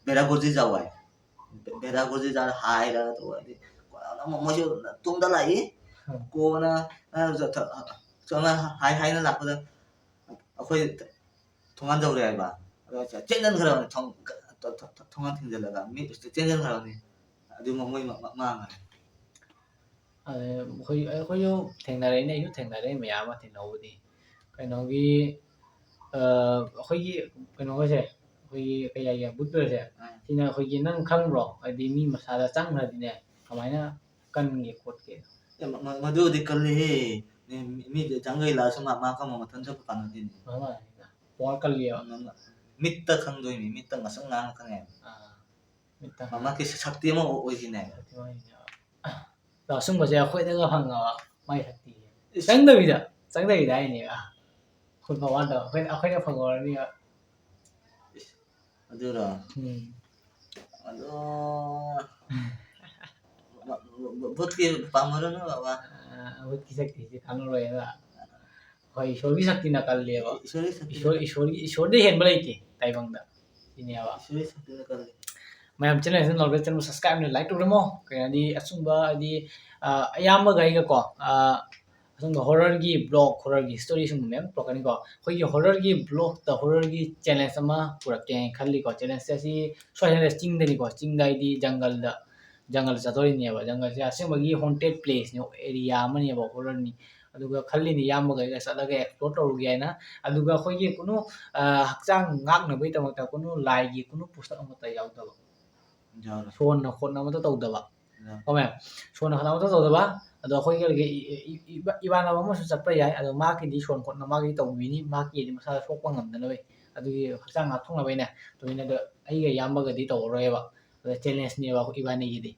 ꯕꯦꯔꯥ ꯒꯣꯔꯖꯤ ꯌꯥꯎ" ꯍꯥꯏ꯫ ꯕꯦꯔꯥ ꯒꯣꯔꯖꯤ ꯌꯥꯎ ꯍꯥꯏꯔꯒ ꯇꯧꯕ ꯍꯥꯏꯗꯤ ꯃꯣꯏꯁꯨ ꯇꯨꯡꯗ ꯂꯥꯛꯏ꯫ ꯀꯣꯟꯅ ꯑ, ꯆ- ꯆ- ꯆ- ꯍꯥꯏ ꯍꯥꯏꯅ ꯂꯥꯛꯄꯗ ꯑꯩꯈꯣꯏ ꯊꯣꯡꯒꯥꯟ ꯌꯧꯔꯦ ꯍꯥꯏꯕ꯫ ꯑꯗꯣ ꯆꯦꯟꯖꯟꯈ꯭ꯔꯕꯅꯤ, ꯊꯣꯡ-, ꯊꯣ-, ꯊꯣ-, ꯊꯣ-, ꯊꯣꯡꯒꯥꯟ ꯊꯤꯡꯖꯤꯜꯂꯒ ꯃꯤ ꯆꯦꯟꯖꯟꯈ꯭ꯔꯕꯅꯤ꯫ ꯑꯗꯨ ꯃꯣꯏ ꯃ-, ꯃ-, ꯃꯥꯡꯈ꯭ꯔꯦ꯫ ꯑꯗꯩ ꯑꯩꯈꯣꯏ, ꯑꯩꯈꯣꯏꯁꯨ ꯊꯦꯡꯅꯔꯛꯏꯅꯦ, ꯑꯩꯁꯨ ꯊꯦꯡꯅꯔꯛꯏ ꯃꯌꯥꯝ ꯑꯃ ꯊꯦꯡꯅꯕꯕꯨꯗꯤ꯫ ꯀꯩꯅꯣꯒꯤ, ꯑ, ꯑꯩꯈꯣꯏꯒꯤ ꯀꯩꯅꯣꯒꯁꯦ, ꯑꯩꯈꯣꯏꯒꯤ ꯀꯩ ꯍꯥꯏꯒꯦ, ꯕꯨꯠ ꯕ꯭ꯔꯗꯔꯁꯦ, ꯑꯥ꯫ ꯁꯤꯅ ꯑꯩꯈꯣꯏꯒꯤ ꯅꯪ ꯈꯪꯕ꯭ꯔꯣ? ꯍꯥꯏꯗꯤ ꯃꯤ ꯃꯁꯥꯗ ꯆꯪꯈ꯭ꯔꯗꯤꯅꯦ ꯀꯃꯥꯏꯅ ꯀꯟꯒꯦ ꯈꯣꯠꯀꯦ? ꯑꯦ, ꯃ-, ꯃ-, ꯃꯗꯨꯕꯨꯗꯤ ꯀꯜꯂꯤꯍꯦ꯫ ꯃꯤ, ꯃꯤ, ꯃꯤꯗꯤ ꯆꯪꯈꯩ ꯂꯥꯛꯑꯁꯨ ꯃꯥ, ꯃꯥ ꯀꯝꯕ ꯃꯊꯟ ꯆꯠꯄ ꯀꯥꯟꯅꯗꯦꯅꯦ꯫ ꯃꯥꯅꯦ, ꯃꯥꯅꯦ꯫ ꯄꯋꯥꯔ ꯀꯜꯂꯤꯑꯕ꯫ ꯃ-, ꯃ-, ꯃꯤꯠꯇ ꯈꯪꯗꯣꯏꯅꯤ, ꯃꯤꯠꯇ ꯉꯁꯪ ꯉꯥꯡꯉ ꯈꯪꯉꯦ꯫ ꯑꯥ, ꯃꯤꯠꯇ ꯃ-, ꯃꯥꯒꯤ ꯁꯛꯇꯤ ꯑꯃ ꯑꯣꯏ-, ꯑꯣꯏꯁꯤꯅꯦ꯫ ꯁꯛꯇꯤ ꯑꯃ ꯑꯣꯏꯁꯤꯅꯦꯕ꯫ ꯑꯗꯣ ꯑꯁꯨꯝꯕꯁꯦ ꯑꯩꯈꯣꯏꯗꯒ ꯐꯪꯉꯕ ꯃꯥꯏ ꯁꯛꯇꯤꯁꯦ꯫ ꯏꯁ꯫ ꯆꯪꯗꯕꯤꯗ, ꯆꯪꯗꯕꯤꯗ ꯍꯥꯏꯅꯦꯕ꯫ ꯈꯨꯠ ꯐꯥꯎ ꯋꯥꯗꯕ꯫ ꯑꯩꯈꯣꯏ, ꯑꯩꯈꯣꯏꯅ ꯐꯪꯍꯧꯔꯅꯤꯕ꯫ ꯏꯁ, ꯑꯗꯨꯔꯣ? ꯎꯝ꯫ ꯑꯗꯣ, ꯃ-, ꯃ-, ꯃ-, ꯚꯨꯠꯀꯤ ꯄꯥꯝꯃꯔꯣꯏꯅ, ꯕꯕꯥ꯫ ꯑ, ꯚꯨꯠꯀꯤ ꯁꯛꯇꯤꯁꯤ ꯀꯥꯟꯅꯔꯣꯏꯅ꯫ ꯍꯣꯏ, ꯏꯁꯣꯔꯒꯤ ꯁꯛꯇꯤꯅ ꯀꯜꯂꯦꯕ꯫ ꯏꯁꯣꯔꯒꯤ ꯁꯛꯇꯤꯅ ꯏꯁꯣꯔ, ꯀꯜꯂꯦ꯫ ꯏꯁꯣꯔꯒꯤ, ꯏꯁꯣꯔꯗꯤ ꯍꯦꯟꯕ ꯂꯩꯇꯦ ꯇꯥꯏꯕꯪꯗ꯫ ꯁꯤꯅꯦꯕ꯫ ꯏꯁꯣꯔꯒꯤ ꯁꯛꯇꯤꯅ ꯀꯜꯂꯦ꯫ ꯃꯌꯥꯝ channel ꯁꯤꯗ ꯅꯧꯔꯒ channel subscribe ꯑꯃ like ꯇꯧꯔꯝꯃꯣ꯫ ꯀꯩꯅꯣꯗꯤ ꯑꯁꯨꯝꯕ ꯍꯥꯏꯗꯤ, ꯑ, ꯑꯌꯥꯝꯕꯈꯩꯒꯀꯣ, ꯑ, ꯑꯁꯨꯝꯕ horrorꯒꯤ vlog, horrorꯒꯤ story ꯁꯨꯝꯕ ꯃꯌꯥꯝ ꯄꯨꯔꯛꯀꯅꯤꯀꯣ꯫ ꯑꯩꯈꯣꯏꯒꯤ horrorꯒꯤ vlogꯇ horrorꯒꯤ challenge ꯑꯃ ꯄꯨꯔꯛꯀꯦ ꯍꯥꯏꯅ ꯈꯜꯂꯤꯀꯣ꯫ Challengeꯁꯦ ꯑꯁꯤ ꯁ꯭ꯋꯥꯏꯗ ꯆꯤꯡꯗꯅꯤꯀꯣ꯫ ꯆꯤꯡꯗ ꯍꯥꯏꯗꯤ ꯖꯪꯒꯜꯗ, ꯖꯪꯒꯜ ꯆꯠꯇꯣꯔꯤꯅꯦꯕ꯫ ꯖꯪꯒꯜꯁꯦ ꯑꯁꯦꯡꯕꯒꯤ haunted placeꯅꯦ, area ꯑꯃꯅꯦꯕ, horrorꯅꯤ꯫ ꯑꯗꯨꯒ ꯈꯜꯂꯤꯅꯤ ꯏꯌꯥꯝꯕꯈꯩꯒ ꯆꯠꯂꯒ explore ꯇꯧꯔꯨꯒꯦ ꯍꯥꯏꯅ꯫ ꯑꯗꯨꯒ ꯑꯩꯈꯣꯏꯒꯤ ꯀꯩꯅꯣ, ꯑ, ꯍꯛꯆꯥꯡ ꯉꯥꯛꯅꯕꯒꯤꯗꯃꯛꯇ ꯀꯩꯅꯣ ꯂꯥꯏꯒꯤ ꯀꯩꯅꯣ ꯄꯣꯠꯁꯛ ꯑꯃꯠꯇ ꯌꯥꯎꯗꯕ꯫ ꯌꯥꯎꯔꯣꯏ꯫ ꯁꯣꯟꯅ ꯈꯣꯠꯅ ꯑꯃꯠꯇ ꯇꯧꯗꯕ꯫ ꯌꯥꯎꯔꯣꯏ꯫ ꯀꯣ ꯃꯌꯥꯝ? ꯁꯣꯟꯅ ꯈꯣꯠꯅ ꯑꯃꯠꯇ ꯇꯧꯗꯕ꯫ ꯑꯗꯣ ꯑꯩꯈꯣꯏꯒꯤ ꯏ-, ꯏ-, ꯏ-, ꯏꯃꯥꯟꯅꯕ ꯑꯃꯁꯨ ꯆꯠꯄ ꯌꯥꯏ꯫ ꯑꯗꯣ ꯃꯥꯒꯤꯗꯤ ꯁꯣꯟ ꯈꯣꯠꯅ ꯃꯥꯒꯤꯗꯤ ꯇꯧꯕꯤꯅꯤ꯫ ꯃꯥꯒꯤꯗꯤ ꯃꯁꯥꯗ ꯁꯣꯛꯄ ꯉꯝꯗꯅꯕ꯫ ꯑꯗꯨꯒꯤ ꯍꯛꯆꯥꯡ ꯉꯥꯛꯊꯣꯛꯅꯕꯩꯅꯦ꯫ ꯑꯗꯨꯃꯥꯏꯅ ꯑꯗꯣ ꯑꯩꯒ ꯏꯌꯥꯝꯕꯒꯗꯤ ꯇꯧꯔꯔꯣꯏꯕ꯫ ꯑꯗ challengeꯅꯦꯕ ꯑꯩꯈꯣꯏ ꯏꯕꯥꯅꯤꯒꯤꯗꯤ꯫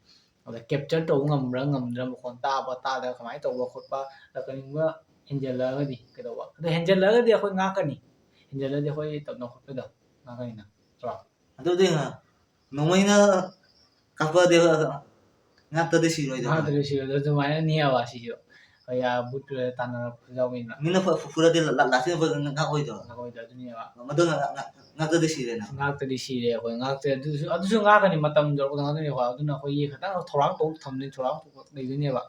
ꯑꯗ capture ꯇꯧꯕ ꯉꯝꯕ꯭ꯔꯥ ꯉꯝꯗ꯭ꯔꯥ, ꯃꯈꯣꯟ ꯇꯥꯕ ꯇꯥꯗꯕ ꯀꯃꯥꯏꯅ ꯇꯧꯕ ꯈꯣꯠꯄ, ꯑꯗ ꯀꯔꯤꯒꯨꯝꯕ ꯍꯦꯟꯖꯜꯂꯛꯑꯒꯗꯤ ꯀꯩꯗꯧꯕ? ꯑꯗꯣ ꯍꯦꯟꯖꯜꯂꯛꯑꯒꯗꯤ ꯑꯩꯈꯣꯏ ꯉꯥꯛꯀꯅꯤ꯫ ꯍꯦꯟꯖꯜꯂꯗꯤ ꯑꯩꯈꯣꯏ ꯇꯞꯅ ꯈꯣꯠꯄꯗꯣ ꯉꯥꯛꯀꯅꯤꯅ꯫ ꯅꯠꯇ꯭ꯔꯣ? ꯑꯗꯨꯗꯤ ꯉ-, ꯅꯣꯡꯃꯩꯅ ꯀꯥꯞꯄꯛꯑꯗꯤ ꯉꯥꯛꯇꯗꯤ ꯁꯤꯔꯣꯏꯗꯕ? ꯉꯥꯛꯇꯗꯤ ꯁꯤꯔꯣꯏꯗꯕ꯫ ꯑꯗꯨꯃꯥꯏꯅꯅꯦꯕ ꯁꯤꯁꯨ꯫ ꯑꯩꯈꯣꯏ, ꯑ, ꯕꯨꯠ ꯇꯥꯟꯅꯔꯛꯄꯁꯨ ꯌꯥꯎꯕꯅꯤꯅ꯫ ꯃꯤꯅ ꯐꯨ-, ꯐꯨ-, ꯐꯨꯔꯗꯤ ꯂ-, ꯂ-, ꯂꯥꯁꯇꯤꯡ ꯑꯣꯏꯕ ꯉꯥꯛꯑꯣꯏꯗꯕ? ꯉꯥꯛꯑꯣꯏꯗꯕ, ꯑꯗꯨꯅꯦꯕ꯫ ꯃꯗꯨ ꯉ-, ꯉ-, ꯉꯥꯛꯇꯗꯤ ꯁꯤꯔꯦꯅ? ꯉꯥꯛꯇꯗꯤ ꯁꯤꯔꯦ ꯑꯩꯈꯣꯏ꯫ ꯉꯥꯛꯇ ꯑꯗꯨꯁꯨ, ꯑꯗꯨꯁꯨ ꯉꯥꯛꯀꯅꯤ, ꯃꯇꯝ ꯌꯧꯔꯛꯄꯗ ꯉꯥꯛꯇꯅꯤꯀꯣ꯫ ꯑꯗꯨꯅ ꯑꯩꯈꯣꯏꯒꯤ ꯈꯤꯇꯪ ꯊꯧꯔꯥꯡ ꯇꯧ ꯊꯝꯗꯣꯏꯅꯤ, ꯊꯧꯔꯥꯡ ꯇꯧ ꯂꯩꯗꯣꯏꯅꯦꯕ꯫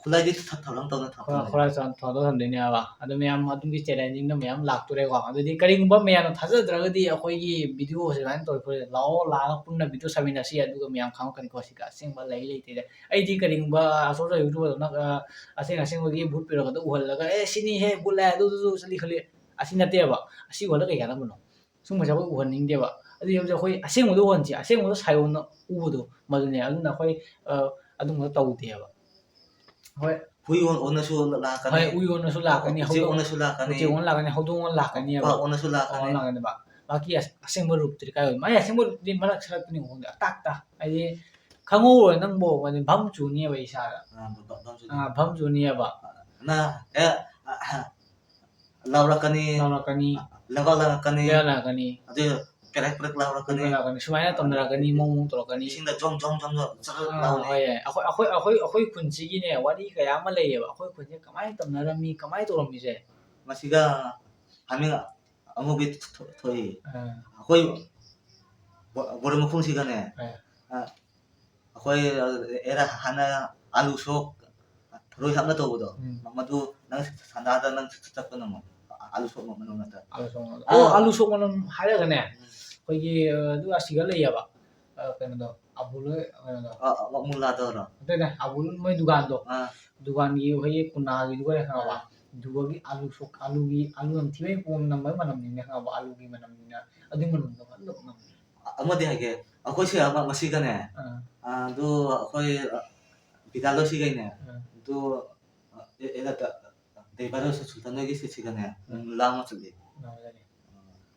ꯈꯨꯠꯂꯥꯏꯗꯤ ꯊ- ꯊꯧꯔꯥꯡ ꯇꯧꯅ ꯊꯝ- ꯈꯨꯠꯂꯥꯏ ꯆꯥꯎꯅ ꯊꯧꯗꯣꯛ ꯊꯝꯗꯣꯏꯅꯦꯕ꯫ ꯑꯗꯨ ꯃꯌꯥꯝ ꯑꯗꯨꯒꯤ ꯆꯦꯂꯦꯟꯖꯤꯡꯗꯣ ꯃꯌꯥꯝ ꯂꯥꯛꯇꯣꯔꯦꯀꯣ꯫ ꯑꯗꯨꯗꯤ ꯀꯔꯤꯒꯨꯝꯕ ꯃꯌꯥꯝꯅ ꯊꯥꯖꯗ꯭ꯔꯒꯗꯤ ꯑꯩꯈꯣꯏꯒꯤ ꯚꯤꯗꯤꯑꯣꯁꯦ ꯑꯗꯨꯃꯥꯏꯅ ꯇꯧꯔꯦ, ꯂꯥꯛꯑꯣ, ꯂꯥꯛꯑꯒ ꯄꯨꯟꯅ ꯚꯤꯗꯤꯑꯣ ꯁꯥꯃꯤꯟꯅꯁꯤ, ꯑꯗꯨꯒ ꯃꯌꯥꯝ ꯈꯪꯉꯛꯀꯅꯤꯀꯣ ꯁꯤꯒ ꯑꯁꯦꯡꯕ ꯂꯩ ꯂꯩꯇꯦꯗ꯫ ꯑꯩꯗꯤ ꯀꯔꯤꯒꯨꯝꯕ ꯑꯆꯧ ꯑꯆꯧ ꯌꯨꯇ꯭ꯌꯨꯕꯔꯗꯧꯅ ꯑꯁꯦꯡ ꯑꯁꯦꯡꯕꯒꯤ ꯚꯨꯠ ꯄꯤꯔꯛꯄꯗ ꯎꯍꯜꯂꯒ "ꯑꯦ, ꯁꯤꯅꯤ ꯍꯦ, ꯚꯨꯠ ꯂꯥꯛꯑꯦ, ꯑꯗꯨ ꯑꯗꯨ ꯑꯗꯨ ꯆꯠꯂꯤ ꯈꯣꯠꯂꯤ", ꯑꯁꯤ ꯅꯠꯇꯦꯕ꯫ ꯑꯁꯤ ꯎꯍꯜꯂꯒ ꯀꯩ ꯀꯥꯟꯅꯕꯅꯣ? ꯁꯨꯝꯕꯁꯦ ꯑꯩꯈꯣꯏ ꯎꯍꯟꯅꯤꯡꯗꯦꯕ꯫ ꯑꯗꯨ ꯌꯧꯕꯁꯦ ꯑꯩꯈꯣꯏ ꯑꯁꯦꯡꯕꯗꯣ ꯎꯍꯟꯁꯤ, ꯑꯁꯦꯡꯕꯗꯣ ꯁꯥꯏꯑꯣꯟꯅ ꯎꯕꯗꯣ ꯃꯗꯨꯅꯦ꯫ ꯑꯗꯨꯅ ꯑꯩꯈꯣꯏ ꯑ, ꯑꯗꯨꯝꯕꯗꯣ ꯇꯧꯗꯦꯕ꯫ ꯍꯣꯏ꯫ ꯍꯨꯏ ꯑꯣꯟ- ꯑꯣꯟꯅꯁꯨ ꯂꯥꯛꯀꯅꯤ꯫ ꯍꯣꯏ, ꯎꯏ ꯑꯣꯟꯅꯁꯨ ꯂꯥꯛꯀꯅꯤ, ꯎꯆꯦꯛ ꯍꯧꯗꯣꯡ ꯑꯣꯟꯅꯁꯨ ꯂꯥꯛꯀꯅꯤ꯫ ꯎꯆꯦꯛ ꯑꯣꯟꯅ ꯂꯥꯛꯀꯅꯤ, ꯍꯧꯗꯣꯡ ꯑꯣꯟꯅ ꯂꯥꯛꯀꯅꯤꯕ꯫ ꯋꯥ ꯑꯣꯟꯅꯁꯨ ꯂꯥꯛꯀꯅꯤ꯫ ꯑꯣꯟꯅ ꯂꯥꯛꯀꯅꯤꯕ꯫ ꯃꯥꯒꯤ ꯑꯁ-, ꯑꯁꯦꯡꯕ ꯔꯨꯞꯇꯨꯗꯤ ꯀꯥꯏ ꯑꯣꯏ? ꯃꯥꯒꯤ ꯑꯁꯦꯡꯕ ꯔꯨꯞꯇꯨꯗꯤ ꯃꯔꯛ ꯁꯔꯛꯇꯅꯤ ꯎꯍꯣꯡꯗꯦ꯫ ꯑꯇꯥꯛꯇ ꯍꯥꯏꯗꯤ ꯈꯪꯍꯧꯔꯣꯏ ꯅꯪꯕꯨ, ꯃꯥꯗꯤ ꯚꯝ ꯆꯨꯅꯤꯕ ꯏꯁꯥꯗ꯫ ꯑ, ꯚ- ꯚ- ꯚꯝ ꯆꯨꯅꯤ꯫ ꯑꯥ, ꯚꯝ ꯆꯨꯅꯤꯕ꯫ ꯅ ꯑꯦ ꯑ, ꯑ, ꯂꯥꯎꯔꯛꯀꯅꯤ꯫ ꯂꯥꯎꯔꯛꯀꯅꯤ꯫ ꯂꯪꯕꯛ ꯂꯪꯉꯛꯀꯅꯤ꯫ ꯂꯪꯉꯛꯀꯅꯤ꯫ ꯑꯗꯨ ꯀ꯭ꯔꯦꯛ ꯀ꯭ꯔꯦꯛ ꯂꯥꯎꯔꯛꯀꯅꯤ꯫ ꯂꯪꯉꯛꯀꯅꯤ꯫ ꯁꯨꯃꯥꯏꯅ ꯇꯧꯅꯔꯛꯀꯅꯤ, ꯃꯑꯣꯡ ꯃꯑꯣꯡ ꯇꯧꯔꯛꯀꯅꯤ꯫ ꯏꯁꯤꯡꯗ ꯖꯣꯝ ꯖꯣꯝ ꯖꯣꯝ ꯖꯣꯝ ꯆꯠꯂ ꯑꯥ, ꯂꯥꯎꯅꯤ꯫ ꯍꯣꯏ, ꯌꯥꯏ꯫ ꯑꯩꯈꯣꯏ ꯑꯩꯈꯣꯏ ꯑꯩꯈꯣꯏ ꯈꯨꯟꯁꯤꯒꯤꯅꯦ ꯋꯥꯔꯤ ꯀꯌꯥ ꯑꯃ ꯂꯩꯌꯦꯕ꯫ ꯑꯩꯈꯣꯏ ꯈꯨꯟꯁꯦ ꯀꯃꯥꯏꯅ ꯇꯧꯅꯔꯝꯃꯤ, ꯀꯃꯥꯏꯅ ꯇꯧꯔꯝꯃꯤꯁꯦ꯫ ꯃꯁꯤꯒ ꯍꯥꯃꯦꯡ ꯑꯉꯧꯕꯤ ꯊꯣ- ꯊꯣꯛꯏ꯫ ꯑꯥ, ꯑꯩꯈꯣꯏ ꯕꯣ- ꯕꯣꯔ ꯃꯈꯣꯡꯁꯤꯒꯅꯦ꯫ ꯑꯥ꯫ ꯑ, ꯑꯩꯈꯣꯏ ꯑꯦꯔꯥ ꯍꯥꯟꯅ ꯑꯥꯂꯨ ꯁꯣꯛ ꯊꯔꯣꯏ ꯍꯥꯞꯅ ꯇꯧꯕꯗꯣ꯫ ꯎꯝ꯫ ꯃꯗꯨ ꯅꯪ ꯁꯥꯟꯗꯥꯗ ꯅꯪ ꯆꯠꯄ ꯉꯝꯃꯣ꯫ ꯑꯥꯂꯨ ꯁꯣꯛ ꯃꯅꯨꯡ ꯅꯠꯇ꯫ ꯑꯥꯂꯨ ꯁꯣꯛ ꯃꯅꯝ꯫ ꯑꯥ꯫ ꯑꯣ, ꯑꯥꯂꯨ ꯁꯣꯛ ꯃꯅꯝ ꯍꯥꯏꯔꯒꯅꯦ, ꯑꯩꯈꯣꯏꯒꯤ ꯑ, ꯑꯗꯨ ꯑꯁꯤꯒ ꯂꯩꯌꯦꯕ꯫ ꯑ, ꯀꯩꯅꯣꯗꯣ, ꯑꯕꯨꯜ ꯍꯣꯏ, ꯀꯩꯅꯣꯗꯣ꯫ ꯑ, ꯑ, ꯃꯨꯂꯥꯗꯧꯔꯣ? ꯑꯗꯨꯅꯦ, ꯑꯕꯨꯜ ꯃꯣꯏ ꯗꯨꯀꯥꯟꯗꯣ꯫ ꯑꯥ꯫ ꯗꯨꯀꯥꯟꯒꯤ ꯑꯩꯈꯣꯏꯒꯤ ꯀꯨꯟꯅꯥꯒꯤꯗꯨꯒ ꯈꯪꯉꯕ? ꯑꯥ꯫ ꯑꯗꯨꯒꯤ ꯑꯥꯂꯨ ꯁꯣꯛ, ꯑꯥꯂꯨꯒꯤ, ꯑꯥꯂꯨ ꯌꯥꯝ ꯊꯤꯅ ꯄꯣꯝ ꯅꯝꯕ ꯃꯅꯝꯅꯤꯅꯦ ꯈꯪꯉꯕ? ꯑꯥꯂꯨꯒꯤ ꯃꯅꯝꯅꯤꯅ꯫ ꯑꯗꯨꯒꯤ ꯃꯅꯝꯗꯣ ꯐꯖꯅ ꯅꯝ-, ꯑꯃꯗꯤ ꯍꯥꯏꯒꯦ, ꯑꯩꯈꯣꯏ ꯁꯤ ꯑꯃ ꯃꯁꯤꯒꯅꯦ꯫ ꯑꯥ꯫ ꯑ, ꯑꯗꯨ ꯑꯩꯈꯣꯏ, ꯑ, ꯕꯤꯗꯥꯂꯣꯁꯤꯒꯩꯅꯦ꯫ ꯑꯥ꯫ ꯑꯗꯨ, ꯑ, ꯑꯦ, ꯑꯦ, ꯅꯠꯇ, ꯗꯦꯕꯥꯂꯣ ꯁꯨ-, ꯁꯨꯜꯇꯥꯟ ꯍꯣꯏꯒꯤ ꯁꯤꯠꯁꯤꯒꯅꯦ꯫ ꯎꯝ, ꯂꯥꯡꯕ ꯆꯠꯂꯤ꯫ ꯂꯥꯡꯕ ꯆꯠꯂꯤ꯫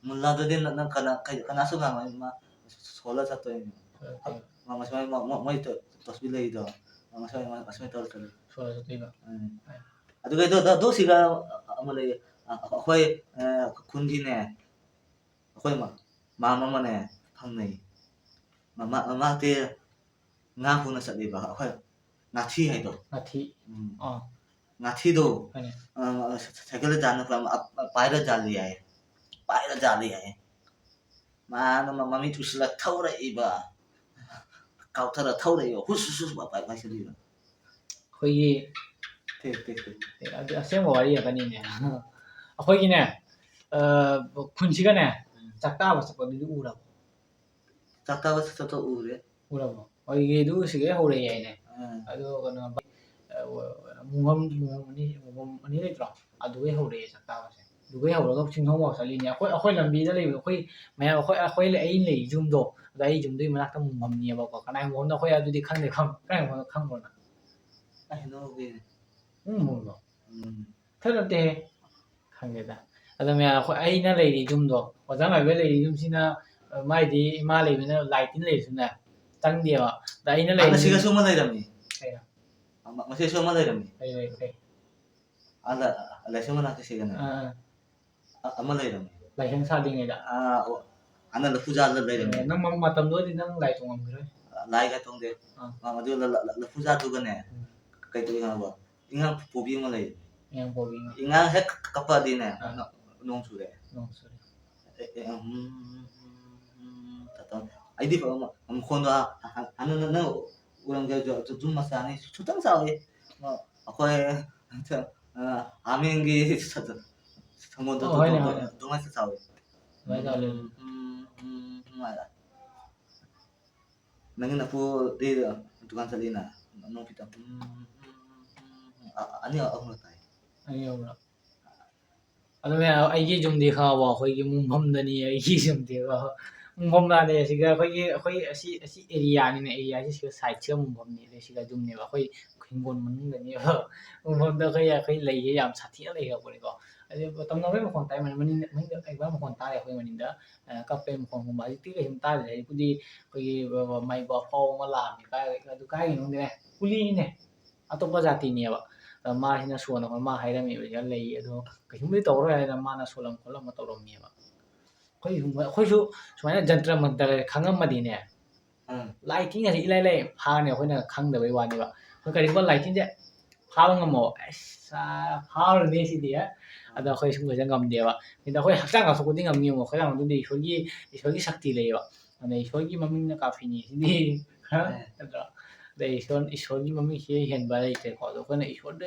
ꯃꯨꯜꯂꯥꯗꯨꯗꯤ ꯅ-, ꯅꯪ ꯀꯅꯥ-, ꯀꯩ-, ꯀꯅꯥꯁꯨ ꯉꯥꯡꯉꯣꯏ, ꯃꯥ ꯁꯣꯜꯂ ꯆꯠꯇꯣꯏꯅꯤ꯫ ꯁꯣꯜꯂ ꯆꯠꯇꯣꯏꯅꯤ꯫ ꯃꯥ ꯃꯁꯨꯃꯥꯏ ꯃ-, ꯃ-, ꯃꯣꯏ ꯇ-, ꯇꯁꯕꯤ ꯂꯩꯔꯤꯗꯣ꯫ ꯃꯥ ꯃꯁꯨꯃꯥꯏ, ꯃ-, ꯃꯁꯨꯃꯥꯏ ꯇꯧꯔ ꯆꯠꯂꯤ꯫ ꯁꯣꯜꯂ ꯆꯠꯇꯣꯏꯕ꯫ ꯎꯝ꯫ ꯑꯥ꯫ ꯑꯗꯨꯒ ꯑꯗꯣ, ꯑꯗꯣ, ꯑꯗꯣ ꯁꯤꯒ ꯑꯃ ꯂꯩ꯫ ꯑ-, ꯑꯩꯈꯣꯏ, ꯑ, ꯈꯨꯟꯒꯤꯅꯦ, ꯑꯩꯈꯣꯏ ꯃ-, ꯃꯥꯝꯃ ꯑꯃꯅꯦ ꯐꯪꯅꯩ꯫ ꯃꯃꯥ, ꯃꯃꯥꯡꯗꯤ ꯉꯥ ꯐꯨꯅ ꯆꯠꯂꯤꯕ ꯑꯩꯈꯣꯏ ꯉꯥꯊꯤ ꯍꯥꯏꯗꯣ꯫ ꯉꯥꯊꯤ꯫ ꯎꯝ꯫ ꯑꯥ꯫ ꯉꯥꯊꯤꯗꯣ, ꯍꯣꯏꯅꯦ꯫ ꯑ, ꯁ-, ꯁ-, ꯁꯥꯏꯀꯜꯗ ꯖꯥꯟꯅ ꯄ-, ꯑ, ꯄꯥꯏꯔ ꯖꯥꯜꯂꯤ ꯍꯥꯏ꯫ ꯄꯥꯏꯔ ꯖꯥꯜꯂꯤ ꯍꯥꯏ꯫ ꯃꯥꯅ ꯃ-, ꯃꯃꯤꯠ ꯎꯁꯤꯜꯂ ꯊꯧꯔꯛꯏꯕ꯫ ꯀꯥꯎꯊꯔ ꯊꯧꯔꯛꯏꯕ꯫ ꯍꯨꯁ, ꯍꯨꯁ, ꯍꯨꯁ ꯄꯥꯏ-, ꯄꯥꯏꯁꯤꯜꯂꯤꯕ꯫ ꯑꯩꯈꯣꯏꯒꯤ ꯊꯦꯡ ꯊꯦꯡ ꯊꯦꯡ ꯑꯦ, ꯑꯗꯨ ꯑꯁꯦꯡꯕ ꯋꯥꯔꯤ ꯑꯃꯅꯤꯅꯦ꯫ ꯑꯩꯈꯣꯏꯒꯤꯅꯦ, ꯑ, ꯈꯨꯟꯁꯤꯒꯅꯦ, ꯆꯥꯛ ꯆꯥꯕ ꯆꯠꯄꯗꯨꯗꯤ ꯎꯔꯕꯣ? ꯆꯥꯛ ꯆꯥꯕ ꯆꯠꯄ ꯎꯔꯦ꯫ ꯎꯔꯕꯣ? ꯑꯩꯈꯣꯏꯒꯤ ꯑꯗꯨ ꯁꯤꯒꯩ ꯍꯧꯔꯛꯑꯦ ꯍꯥꯏꯅꯦ꯫ ꯑꯥ꯫ ꯑꯗꯨ ꯀꯩꯅꯣ, ꯑ, ꯃꯨꯡꯐꯝ, ꯃꯨꯡꯐꯝ ꯑꯅꯤ, ꯃꯨꯡꯐꯝ ꯑꯅꯤ ꯂꯩꯇ꯭ꯔꯣ? ꯑꯗꯨꯒꯩ ꯍꯧꯔꯛꯑꯦ ꯆꯥꯛ ꯆꯥꯕꯁꯦ꯫ ꯑꯗꯨꯒꯩ ꯍꯧꯔꯒ ꯆꯤꯡꯈꯣꯡꯐꯥꯎ ꯆꯠꯂꯤꯅꯦ꯫ ꯑꯩꯈꯣꯏ, ꯑꯩꯈꯣꯏ ꯂꯝꯕꯤꯗ ꯂꯩꯕꯗꯣ, ꯑꯩꯈꯣꯏ ꯃꯌꯥꯝ, ꯑꯩꯈꯣꯏ, ꯑꯩꯈꯣꯏ ꯂꯩ-, ꯑꯩꯅ ꯂꯩ ꯌꯨꯝꯗꯣ, ꯑꯗ ꯑꯩ ꯌꯨꯝꯗꯨꯒꯤ ꯃꯅꯥꯛꯇ ꯃꯨꯡꯐꯝꯅꯦꯕꯀꯣ꯫ ꯀꯅꯥꯏ ꯃꯨꯡꯐꯝꯅꯣ ꯑꯩꯈꯣꯏ ꯑꯗꯨꯗꯤ ꯈꯪꯗꯦ꯫ ꯈꯪ-, ꯀꯅꯥꯏ ꯃꯨꯡꯐꯝꯅꯣ ꯈꯪꯕ꯭ꯔꯣ ꯅꯪ? ꯑꯩ ꯍꯩꯅꯧꯒꯤ ꯎꯝ, ꯃꯨꯡꯐꯝꯗꯣ꯫ ꯎꯝ꯫ ꯈꯔ ꯅꯠꯇꯦꯍꯦ꯫ ꯈꯪꯗꯦꯗ꯫ ꯑꯗꯣ ꯃꯌꯥꯝ, ꯑꯩꯈꯣꯏ, ꯑꯩꯅ ꯂꯩꯔꯤ ꯌꯨꯝꯗꯣ, ꯑꯣꯖꯥ ꯃꯥꯏꯕ ꯂꯩꯔꯤ ꯌꯨꯝꯁꯤꯅ, ꯑ, ꯃꯥꯏꯗꯤ ꯏꯃꯥ ꯂꯩꯕꯅꯤꯅ ꯂꯥꯏ ꯇꯤꯟ ꯂꯩꯔꯁꯨꯅꯦ, ꯆꯪꯗꯦꯕ꯫ ꯑꯗ ꯑꯩꯅ ꯑꯥ, ꯂꯩꯔꯤ ꯉꯁꯤꯒꯁꯨ ꯑꯃ ꯂꯩꯔꯝꯃꯤ꯫ ꯀꯩꯅꯣ? ꯑꯃ-, ꯉꯁꯤꯁꯨ ꯑꯃ ꯂꯩꯔꯝꯃꯤ꯫ ꯀꯩ ꯂꯩ, ꯀꯩ? ꯑꯥꯗ, ꯂꯥꯏꯁꯪ ꯃꯅꯥꯛꯇ ꯁꯤꯒꯅꯦ꯫ ꯑꯥ, ꯑꯥ. ꯑ-, ꯑꯃ ꯂꯩꯔꯝꯃꯤ꯫ ꯂꯥꯏꯁꯪ ꯁꯥꯗ꯭ꯔꯤꯉꯩꯗ? ꯑꯥ, ꯑꯣ, ꯍꯥꯟꯅ ꯂꯐꯨꯖꯥꯗ ꯂꯩꯔꯝꯃꯤ꯫ ꯅꯪ ꯃ-, ꯃꯇꯝꯗꯨꯗꯗꯤ ꯅꯪ ꯂꯥꯏ ꯇꯣꯡꯉꯝꯈꯤꯔꯣꯏ꯫ ꯂꯥꯏꯒ ꯇꯣꯡꯗꯦ꯫ ꯑꯥ. ꯑꯥ, ꯑꯗꯨ ꯂ-, ꯂ-, ꯂ-, ꯂꯐꯨꯖꯥꯗꯨꯒꯅꯦ, ꯎꯝ. ꯀꯩ ꯇꯧꯏ ꯈꯪꯉꯕ? ꯏꯉꯥꯡ ꯄꯣꯕꯤ ꯑꯃ ꯂꯩ꯫ ꯏꯉꯥꯡ ꯄꯣꯕꯤ ꯑꯃ. ꯏꯉꯥꯡ ꯍꯦꯛ ꯀꯞꯄꯛꯑꯗꯤꯅꯦ, ꯑꯥ. ꯅꯣ-, ꯅꯣꯡ ꯆꯨꯔꯦ꯫ ꯅꯣꯡ ꯆꯨꯔꯦ. ꯑꯦ, ꯑꯦ, ꯎꯝ, ꯎꯝ, ꯎꯝ, ꯇꯧ-, ꯇꯧ-, ꯑꯩꯗꯤ ꯃꯈꯣꯟꯗꯣ ꯍ-, ꯍ-, ꯍ-, ꯅꯪ, ꯅꯪ, ꯅꯪ ꯎꯔꯝꯒꯦꯔꯣ? ꯖꯨ-, ꯖꯨ-, ꯖꯨꯝ ꯃꯆꯥꯅꯤ, ꯈꯤꯇꯪ ꯆꯥꯎꯋꯤ꯫ ꯑ, ꯑꯩꯈꯣꯏ, ꯑ, ꯍꯥꯃꯦꯡꯒꯤ ꯁ-, ꯁ-, ꯁꯪꯒꯣꯜꯗꯣ ꯑꯣ, ꯑꯗꯨ-, ꯍꯣꯏꯅꯦ, ꯑꯗꯨ-, ꯍꯣꯏꯅꯦ. ꯑꯗꯨꯃꯥꯏꯅ ꯆꯥꯎꯋꯤ꯫ ꯑꯗꯨꯃꯥꯏꯅ ꯆꯥꯎꯋꯤ. ꯎꯝ, ꯎꯝ, ꯎꯝ, ꯎꯝ ꯍꯥꯏꯔ꯫ ꯅꯪꯒꯤ ꯅꯄꯨꯗꯤ ꯗꯨꯀꯥꯟ ꯆꯠꯂꯤꯅ, ꯅꯣꯡ ꯈꯤꯇꯪ, ꯎꯝ, ꯎꯝ, ꯎꯝ, ꯎꯝ, ꯑ-, ꯑꯅꯤ ꯑꯍꯨꯝꯂꯛ ꯇꯥꯏ꯫ ꯑꯅꯤ ꯑꯍꯨꯝꯂꯛ. ꯑꯗꯨꯅꯦ ꯑꯩꯒꯤ ꯌꯨꯝꯗꯤ ꯈꯪꯉꯕꯣ, ꯑꯩꯈꯣꯏꯒꯤ ꯃꯨꯡꯐꯝꯗꯅꯤ ꯑꯩꯒꯤ ꯌꯨꯝꯗꯤ꯫ ꯃꯨꯡꯐꯝ ꯂꯥꯟꯅꯦ ꯁꯤꯒ ꯑꯩꯈꯣꯏꯒꯤ, ꯑꯩꯈꯣꯏ ꯑꯁꯤ, ꯑꯁꯤ area ꯅꯤꯅꯦ, area ꯁꯤ ꯁꯤꯒ side ꯁꯤꯒ ꯃꯨꯡꯐꯝꯅꯤ, ꯑꯗꯩ ꯁꯤꯒ ꯌꯨꯝꯅꯦꯕ, ꯑꯩꯈꯣꯏ ꯍꯤꯡꯒꯣꯜ ꯃꯅꯨꯡꯗꯅꯦꯕ꯫ ꯃꯨꯡꯐꯝꯗ ꯑꯩꯈꯣꯏ, ꯑꯩꯈꯣꯏ ꯂꯩꯁꯦ ꯌꯥꯝ ꯁꯥꯊꯤꯅ ꯂꯩꯈ꯭ꯔꯄꯣꯠꯅꯤꯀꯣ꯫ ꯑꯗꯩ ꯇꯝꯅꯕꯒꯤ ꯃꯈꯣꯟ ꯇꯥꯏ, ꯃꯅꯤꯡ-, ꯃꯅꯤꯡꯗ ꯀꯩꯕꯥ ꯃꯈꯣꯟ ꯇꯥꯔꯦ ꯑꯩꯈꯣꯏ ꯃꯅꯤꯡꯗ, ꯑ, ꯀꯞꯄꯩ ꯃꯈꯣꯟꯒꯨꯝꯕ꯫ ꯍꯧꯖꯤꯛꯇꯤ ꯀꯩꯁꯨꯝ ꯇꯥꯗ꯭ꯔꯦ꯫ ꯍꯧꯖꯤꯛꯄꯨꯗꯤ ꯑꯩꯈꯣꯏꯒꯤ, ꯑ, ꯃꯩꯕ ꯑꯐꯥꯎꯕ ꯑꯃ ꯂꯥꯛꯑꯝꯃꯦ꯫ ꯀꯥꯏ, ꯑꯗꯨ ꯀꯥꯏꯒꯤꯅꯣ ꯈꯪꯗꯦꯅꯦ, ꯀꯨꯂꯤꯅꯤꯅꯦ꯫ ꯑꯇꯣꯞꯄ ꯖꯥꯇꯤꯅꯦꯕ꯫ ꯑꯗ ꯃꯥꯁꯤꯅ ꯁꯣꯟꯅ ꯈꯣꯠꯅ ꯃꯥ ꯍꯥꯏꯔꯝꯃꯦꯕ, ꯁꯤꯗ ꯂꯩ, ꯑꯗꯣ ꯀꯩꯁꯨꯝꯕꯨꯗꯤ ꯇꯧꯔꯔꯣꯏ ꯍꯥꯏꯗꯅ ꯃꯥꯅ ꯁꯣꯜꯂꯝ ꯈꯣꯠꯂꯝꯕ ꯇꯧꯔꯝꯃꯦꯕ꯫ ꯑꯩꯈꯣꯏꯁꯨ, ꯑꯩꯈꯣꯏꯁꯨ ꯁꯨꯃꯥꯏꯅ ꯖꯟꯇ꯭ꯔ ꯃꯟꯇ꯭ꯔ ꯈꯪꯉꯝꯃꯗꯤꯅꯦ, ꯎꯝ. ꯂꯥꯏ ꯇꯤꯟꯒꯁꯦ ꯏꯂꯥꯏ ꯂꯥꯏ ꯐꯥꯔꯅꯤ, ꯑꯩꯈꯣꯏꯅ ꯈꯪꯗꯕꯩ ꯋꯥꯅꯦꯕ꯫ ꯑꯩꯈꯣꯏ ꯀꯔꯤꯒꯨꯝꯕ ꯂꯥꯏ ꯇꯤꯟꯁꯦ ꯐꯥꯕ ꯉꯝꯃꯣ, ꯑꯁ, ꯐꯥꯔꯨꯔꯅꯤ ꯁꯤꯗꯤ꯫ ꯑꯗꯣ ꯑꯩꯈꯣꯏ ꯁꯨꯝꯕꯁꯦ ꯉꯝꯗꯦꯕ꯫ ꯑꯗ ꯑꯩꯈꯣꯏ ꯍꯛꯆꯥꯡ ꯉꯥꯛꯊꯣꯛꯄꯗꯤ ꯉꯝꯅꯤ, ꯌꯦꯡꯉꯣ, ꯑꯩꯈꯣꯏ ꯍꯛꯆꯥꯡ ꯉꯥꯛꯊꯣꯛꯄꯗꯤ ꯏꯁꯣꯔꯒꯤ, ꯏꯁꯣꯔꯒꯤ ꯁꯛꯇꯤ ꯂꯩꯌꯦꯕ꯫ ꯑꯗ ꯏꯁꯣꯔꯒꯤ ꯃꯃꯤꯡꯅ ꯀꯥꯐꯤꯅꯤ ꯁꯤꯗꯤ, ꯅꯠꯇ꯭ꯔꯣ? ꯑꯗꯩ ꯏꯁꯣꯔ ꯏꯁꯣꯔꯒꯤ ꯃꯃꯤꯡꯁꯤꯗꯒꯤ ꯍꯦꯟꯕ ꯂꯩꯇ꯭ꯔꯦꯀꯣ꯫ ꯑꯗꯣ ꯑꯩꯈꯣꯏꯅ ꯏꯁꯣꯔꯗ